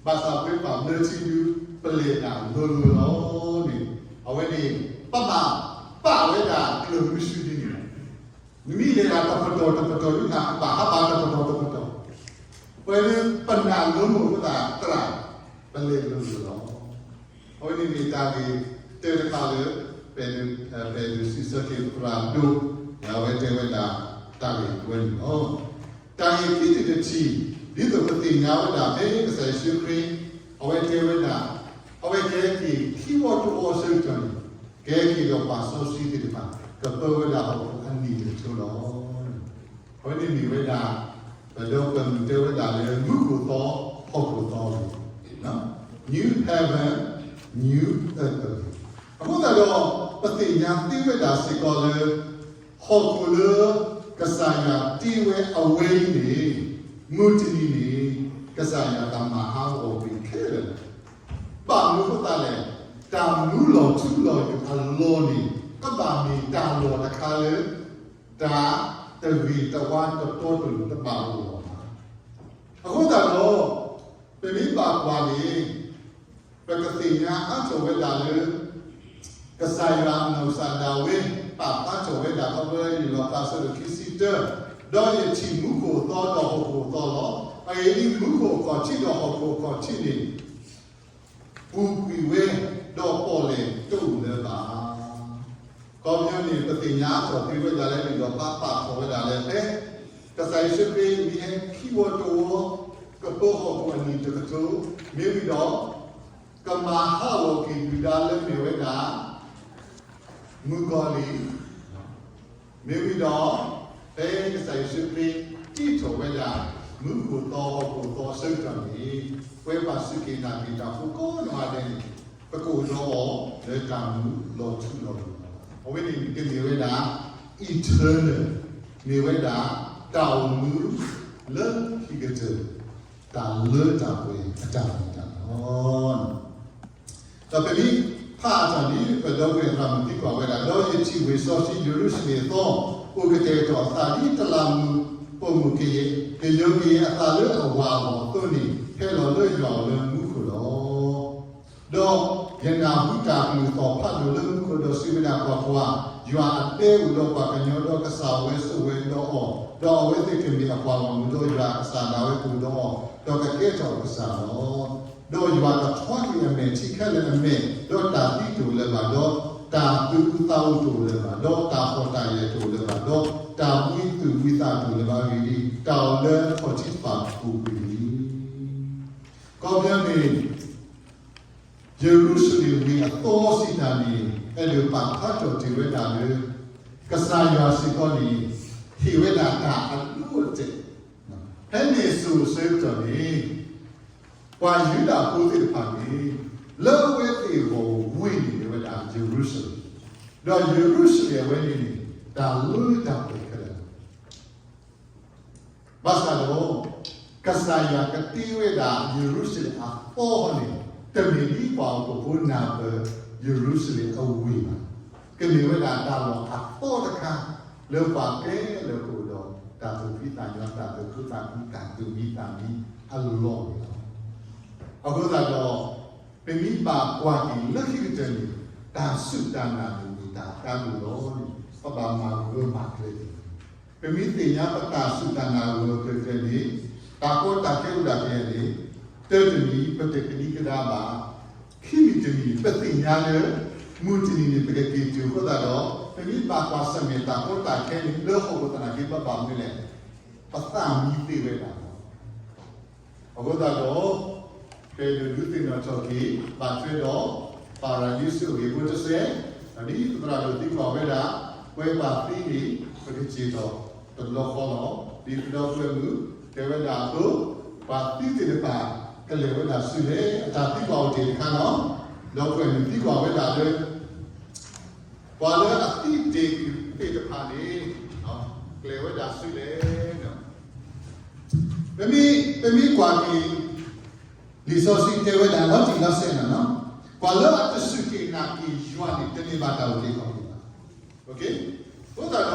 ဘၣ်ဆၣ်ပဝဲပှၤဘျၢထံဒု ပလဲၤတၢ်လိၤလိၤလီၤန့ၣ် အဝဲန့ၣ် ပဘၣ်ပာ်ဝဲဒၣ်ကျၢၢ်မုဆူဒ်န့ၣ်လီၤ. နမ့ၢ်လဲၤတၢ်တပတီၢ်တပတီၢ်ဒ်န့ၣ် ပဘၣ်ဟးဘၣ်တပတီၢ်တပတီၢ် ပဝဲဒၣ်ပနာ်လိၤလိၤအဃိသတး ပလဲၤလိၤလိၤလီၤ. အဝဲန့ၣ်မ့ၢ်တၢ်ဂ့ၢ်တၢတခါလၢ ပအဲၣ်ဒိးစံးဆၢက့ၤသရၣ်ဒိၣ် လၢအဝဲတဲဝဲဒၣ်တၢ်ဂ့ၢ်ဝဲန့ၣ်လီၤ. တၢ်ဂ့ၢ်ခံထံၣ်တထံၣ် ဒ်သိးပသ့ၣ်ညါဝဲဒၣ်ဖဲကစၢ်ယ့ၣ်ၡူးခရံာ် အဝဲတဲဝဲဒၣ် အဝဲကဟဲက့ၤခံဝီတဝီအဆၢကတီၢ်န့ၣ် ကဟဲက့ၤဒီးပှၤစီဆှံသ့ၣ်တဖၣ် ကပၢဝဲဒၣ်ဟီၣ်ခိၣ်အနံၣ်တကထိလီၤ. အဝဲန့ၣ်မ့ၢ်ဝဲဒၣ် ပဒီပုၢ်ဝဲၢ်မုၣ်တဲဝဲဒၣ်လၢ မူခိၣ်သီ ဟီၣ်ခိၣ်သီအဂ့ၢ်, New heaven, new earth အဂ့ၢ်. အဃိသတးဒီး ပသ့ၣ်ညါသ့ဝဲဒၣ်စ့ၢ်ကီးလၢ ဟီၣ်ခိၣ်လၢ ကစၢ်ယွၤတ့ဝဲအဝဲအံၤန့ၣ် မုၢ်တနံၤန့ၣ် ကစၢ်ယွၤကမၤဟးဂီၤကွံာ်ခဲလၢာ်လီၤ. ဘၣ်မနုၤအဃိသတးလဲၣ်, တၢ်မူလီၤထူလီၤယိာ်အလီၢ်န့ၣ် ကဘၣ်မ့ၢ်တၢ်လီၢ်တခါလၢ တၢ်တဂ့ၤတဝါတတီတလိၤတဘၣ်အိၣ်လီၤဘၣ်. အဃိသတးဒီး ပမ့ၢ်ဘၣ်ကွၢ်န့ၣ် ပကသ့ၣ်ညါအါထီၣ်ဝဲဒၣ်လၢ ကစၢ်ယွၤအနီၢ်ကစၢ်ဒၣ်ဝဲ ပာ်ဖျါထီၣ်ဝဲဒၣ်ခီဖျိလၢလံာ်လီၤဖျါအဆၢဒိၣ်ခံဆံတၢ, ဒီးယထံၣ်မူခိၣ်သီဒီးဟီၣ်ခိၣ်သီလီၤ. အဂ့ၢ်ဒ်အံၤ, မူခိၣ်အခီၣ်ထံးဒီးဟီၣ်ခိၣ်အခီၣ်ထံးန့ၣ် ပူၤကွံာ်ဝဲ, ဒီးပီၣ်လဲၣ်တအိၣ်လၢၤဘၣ်. ခီပညီန့ၣ် ပသ့ၣ်ညါထီၣ်သ့ဝဲဒၣ်လၢ လံာ်လီၤဖျါပာ်ထီၣ်ဝဲဒၣ်လၢဖဲ ကစၢ်ယ့ၣ်ၡူးခရံာ်မ့ၢ်ဟဲခံဝီတဝီ ကပၢဟီၣ်ခိၣ်အနံၣ်တကထိ မ့ၢ်ဝံၤဒီး ကမၤဟးဂီၤက့ၤကွံာ်ဒၣ်လၢမ့ၢ်ဝဲဒၣ် မုၣ်ကီၤလံၢ် မ့ၢ်ဝံၤဒီး ဖဲကစၢ်ယ့ၣ်ၡူးခရံာ်တ့ထီၣ်ဝဲဒၣ် မူခိၣ်သီဟီၣ်ခိၣ်သီအဆၢကတီၢ်န့ၣ် ပဝဲပှၤစူၢ်က့ၤနာ်က့ၤတၢ်ဖိကိးနီၢ်ဂၤဒဲးန့ၣ် ပကအိၣ်ဒီးအီၤလၢတၢ်မူလီၤထူလီၤယိာ်လီၤ. အဝဲန့ၣ်ကမ့ၢ်ဝဲဒၣ် eternal မ့ၢ်ဝဲဒၣ် တၢ်အိၣ်မူလၢခံကတၢၢ် တၢ်လၢတၢ်ပှဲၤအတၢ်မ့ၢ်တၢ်လီၤ. ဒီးပမ့ၢ် ဖးအတၢ်န့ၣ် ပဒီပုၢ်ဝဲၢ်သရၣ်မုၣ်သံကွၢ်ဝဲဒၣ်, ဒီးယထံၣ်ဝ့ၢ်စီဆှံယရူၤၡလ့ၣ်အသီ အိၣ်ကတဲာ်ကတီၤအသးဒ်တလးမူး ပိာ်မုၣ်ကယဲၢ်, ကယိၤကယဲၢ်အသးလၢအဝၤအဂီၢ်အသိးန့ၣ် ဟဲလီၤလၢယွၤအအိၣ်လၢမူခိၣ်လီၤ. ဒီးယနၢ်ဟူတၢ်ကလုၢ်သီၣ်ဖးဒိၣ်လၢမူခိၣ်ဒီးစံးဝဲဒၣ်, ကွၢ်ကွၢ်, ယွၤအကျဲအိၣ်ဒီးပှၤကညီဒီးကစၢ်အဝဲဆိးဝဲဒီးအီၤ, ဒီးအဝဲသ့ၣ်ကမ့ၢ်အပှၤဂီၢ်မုၢ်, ဒီးယွၤအကစၢ်ဒၣ်ဝဲကအိၣ်ဒီးအီၤ, ဒီးကကဲထီၣ်အကစၢ်လီၤ. ဒီးယွၤကထွါကွံာ်အမဲာ်ထံခဲလၢာ်အမဲာ်, ဒီးတၢ်သံတအိၣ်လၢၤဘၣ်, ဒီးတၢ်သူၣ်အုးသးအုးတအိၣ်လၢၤဘၣ်, ဒီးတၢ်ဖှီၣ်တၢ်ယာ်တအိၣ်လၢၤဘၣ်, ဒီးတၢ်ဝံသူၣ်ဝံသးတအိၣ်လၢၤဘၣ်, အဂ့ၢ်ဒ်အံၤ, တၢ်အိၣ်လၢအခီၣ်ထံးတဖၣ်ကအိၣ်ကွံာ်လံ. ခီပညီန့ၣ် ယရူၤၡလ့ၣ်ဝ့ၢ်အသီစံးတၢ်န့ၣ် အဲၣ်ဒိးပာ်ဖျါထီၣ်တ့ၢ်ဝဲဒၣ်လၢ ကစၢ်ယွၤစ့ၢ်ကီးန့ၣ် ဟ့ၣ်ဝဲဒၣ်တၢ်အဒိအတဲာ်, ဖဲန့ၣ်စိၤဆၢကတီၢ်န့ၣ် ပှၤယူဒၤဖိသ့ၣ်တဖၣ်န့ၣ် လၢအဝဲသ့ၣ်အဂီၢ်ဝ့ၢ်န့ၣ်မ့ၢ်ဝဲဒၣ်ယရူၤၡလ့ၣ်, ဒီးယရူၤၡလ့ၣ်အဝဲန့ၣ်န့ၣ် တၢ်လၢတၢ်ပှဲၤခဲလၢာ်လီၤ. ဘၣ်ဆၣ်ဒီး ကစၢ်ယွၤကတ့ဝဲဒၣ်ယရူၤၡလ့ၣ်အသီန့ၣ် တမ့ၢ်ဒ်ပှၤဟီၣ်ခိၣ်ဖိနၢ်ပၢၢ်ယရူၤၡလ့ၣ်အဝ့ၢ်ဘၣ်. ကမ့ၢ်ဝဲဒၣ်တၢ်လီၢ်အသီတခါ လၢပှၤခဲလၢာ်ကအိၣ်ဒီးတၢ်သူၣ်ဖှံသးညီ, တၢ်သူၣ်ခုသးခု, တၢ်သူၣ်မံသးမံအလီၢ်န့ၣ်လီၤ. အဃိသတးဒီး ပမ့ၢ်ဘၣ်ကွၢ်က့ၤလၢခံကတၢၢ်န့ၣ် တၢ်စူၢ်တၢ်နာ်န့ၣ်မ့ၢ်တၢ်အကါဒိၣ်လီၤန့ၣ် ပဘၣ်မၤဂၢၢ်မၤကျၢၤက့ၤ. ပမ့ၢ်သ့ၣ်ညါပတၢ်စူၢ်တၢ်နာ်ဂၢၢ်ကျၢၤကျၢၤန့ၣ် တၢ်ကီတၢ်ခဲအိၣ်ဒၣ်ထဲန့ၣ် တၢတမံၤ ပတကဒံကဒါဘၣ်, ခံမံၤတမံၤ ပသ့ၣ်ညါလၢ မုၢ်တနံၤန့ၣ် ပကက့ၤတုၤအဃိသတးဒီး ပမ့ၢ်ဘၣ်ကွၢ်ဆၢၣ်မဲာ်တၢ်ကီတၢ်ခဲန့ၣ် လၢဟီၣ်ခိၣ်သနာ်က့ ပဘၣ်မနုၤလဲၣ်, ပသးမံသ့ဝဲဒၣ်လီၤ. အဃိသတးဒီး ပအဲၣ်ဒိးဒုးသ့ၣ်နီၣ်ထီၣ်က့ၤ ဘၣ်ထွဲဒီး ပၤရၤဒံစူးအဂ့ၢ်ဖိတစဲး, ဒ်ပသရၣ်ဒိၣ်သံကွၢ်ဝဲဒၣ်, ပှၤဘၣ်သံန့ၣ် ပကစံၣ်ထီၣ်တဘျီဃီလီၤ. ဒ်ပဒီပုၢ်ဝဲၢ်မုၣ်တဲဝဲဒၣ်အသိး, ပှၤသံသ့ၣ်တဖၣ် ကလဲၤဝဲဒၣ်ဆူလဲၣ်, အတၢ်သံကွၢ်အိၣ်တ့ၢ်တခါလီၤ. ဒီပုၢ်ဝဲၢ်မုၣ်သံကွၢ်ဝဲဒၣ်လၢ ပှၤလၢအသံတ့ၢ်သ့ၣ်တဖၣ်န့ၣ် ကလဲၤဝဲဒၣ်ဆူလဲၣ်. ပမ့ၢ်, ပမ့ၢ်ကွၢ်က့ၤ လံာ်စီဆှံတဲဝဲဒၣ်လီၤတံၢ်လီၤဆဲးန့ၣ်လီၤ. ပှၤလၢအတစူၢ်က့ၤနာ်က့ၤယွၤန့ၣ် တမ့ၢ်ဘၣ်တၢ်အုၣ်က့ၤခီၣ်က့ၤဘၣ်. အဃိသတးဒီး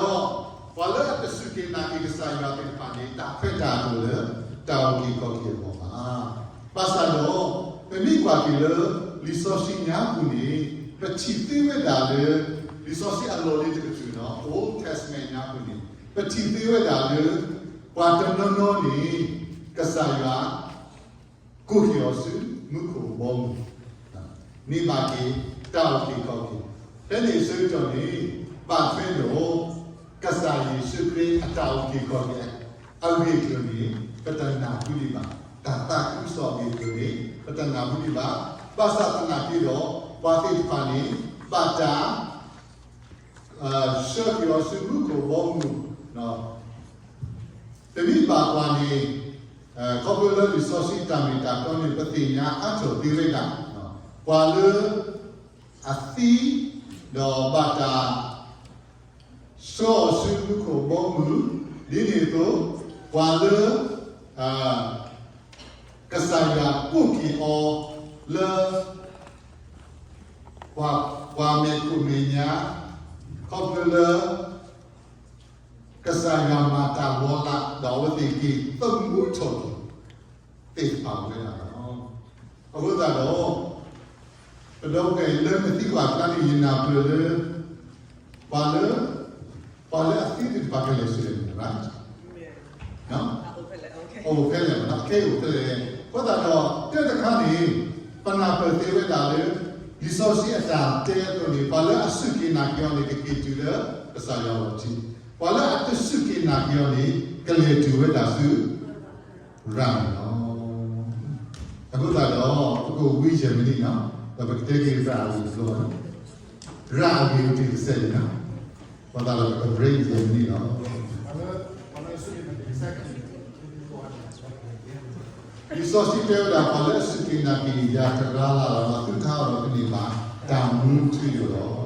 ပှၤလၢအတစူၢ်က့ၤနာ်က့ၤကစၢ်ယွၤသ့ၣ်တဖၣ်န့ၣ် တၢ်ခွဲးတၢ်ယာ်တအိၣ်လၢ တၢ်အုၣ်က့ၤခီၣ်က့ၤအဂီၢ်ဘၣ်. ဘၣ်ဆၣ်ဒီး ပမ့ၢ်ကွၢ်က့ၤလၢ လံာ်စီဆှံညါပူၤန့ၣ် ပထံၣ်သ့ဝဲဒၣ်လၢ လံာ်စီဆှံအလီၢ်လံၤတကတြူၢ်န့ၣ် Old Testament ညါပူၤန့ၣ် ပထံၣ်သ့ဝဲဒၣ်လၢ ပှၤတနီၤနီၤန့ၣ် ကစၢ်ယွၤ ကိးက့ၤအီၤဆူမူခိၣ်ဘီမုၢ် န့ၢ်ဘၣ်က့ၤ တၢ်အုၣ်က့ၤခီၣ်က့ၤ, ဖဲန့ၣ်အဆၢကတီၢ်န့ၣ် ဘၣ်ထွဲဒီး ကစၢ်ယ့ၣ်ၡူးခရံာ်အတၢ်အုၣ်က့ၤခီၣ်က့ၤ အဂ့ၢ်အကျိၤန့ၣ် ပတနၢ်ဟူဒံးဘၣ်, တၢ်သးခုကစီၣ်အဂ့ၢ်အကျိၤန့ၣ် ပတနၢ်ဟူဒံးဘၣ်, ဘၣ်ဆၣ်သနာ်က့ဒီး ပှၤသ့ၣ်တဖၣ်န့ၣ် ဘၣ်တၢ် ဆှၢက့ၤအီၤဆူမူခိၣ်ဘီမုၢ်, ပမ့ၢ်ဘၣ်ကွၢ်န့ၣ် ခီဖျိလၢလံာ်စီဆှံတၢ်မ့ၢ်တၢ်တီန့ၣ် ပသ့ၣ်ညါအါထီၣ်သ့ဝဲဒၣ် ပှၤလၢအသံ ဒီးဘၣ်တၢ် ဆှၢအီၤဆူမူခိၣ်ဘီမုၢ်, ဒ်န့ၣ်အသိး ပှၤလၢ ကစၢ်ယွၤကိးက့ၤအီၤလၢ ပှၤမဲာ်ခိၣ်မဲာ်ညါ ခီဖျိလၢ ကစၢ်ယွၤမၤတၢ်လီၤလး ဒီးအဝဲသ့ၣ်က့ၤသမူထီၣ်က့ၤသ့ၣ်တဖၣ်ဝဲဒၣ်လီၤ. အဃိသတးဒီး ပဒီပုၢ်ဝဲၢ်လၢနသံကွၢ်တခါန့ၣ် ယနၢ်ပၢၢ်လၢ ပှၤလၢ ပှၤလၢအသံသ့ၣ်တဖၣ်ကလဲၤဆူလဲၣ်န့ၣ် အိၣ်ဖဲလဲၣ်, ခဲအံၤအိၣ်ဖဲလဲၣ်. အဃိသတးဒီး တၢ်တခါန့ၣ် ပနၢ်ပၢၢ်သ့ဝဲဒၣ်လၢ လံာ်စီဆှံအတၢ်တဲအသိးန့ၣ် ပှၤလၢအစူၢ်က့ၤနာ်က့ၤအီၤန့ၣ် ကက့ၤတုၤလၢကစၢ်ယွၤအလီၢ်ထံ, ပှၤလၢအတစူၢ်က့ၤနာ်က့ၤအီၤန့ၣ် ကလဲၤတုၤဝဲဒၣ်ဆူ ရၤန့ၣ်လီၤ. အဃိသတးဒီး ပကအိၣ်ဘှံးယဲၢ်မံးနံးန့ၣ် ဒီးပကတဲက့ၤရၤအဂ့ၢ်အကျိၤ, ရၤအဂ့ၢ်အကျိၤတစဲးန့ၣ်လီၤ. အဃိသတးဒီး ပက break ယဲၢ်မံးနံးလီၤ. လံာ်စီဆှံတဲဝဲဒၣ် ပှၤလၢအစူၢ်က့ၤနာ်က့ၤယၤတဂၤလၢ်လၢ်ဒီး သုတဟးဂီၤဒီးကန့ၢ်ဘၣ် တၢ်မူထူယိာ်လီၤ.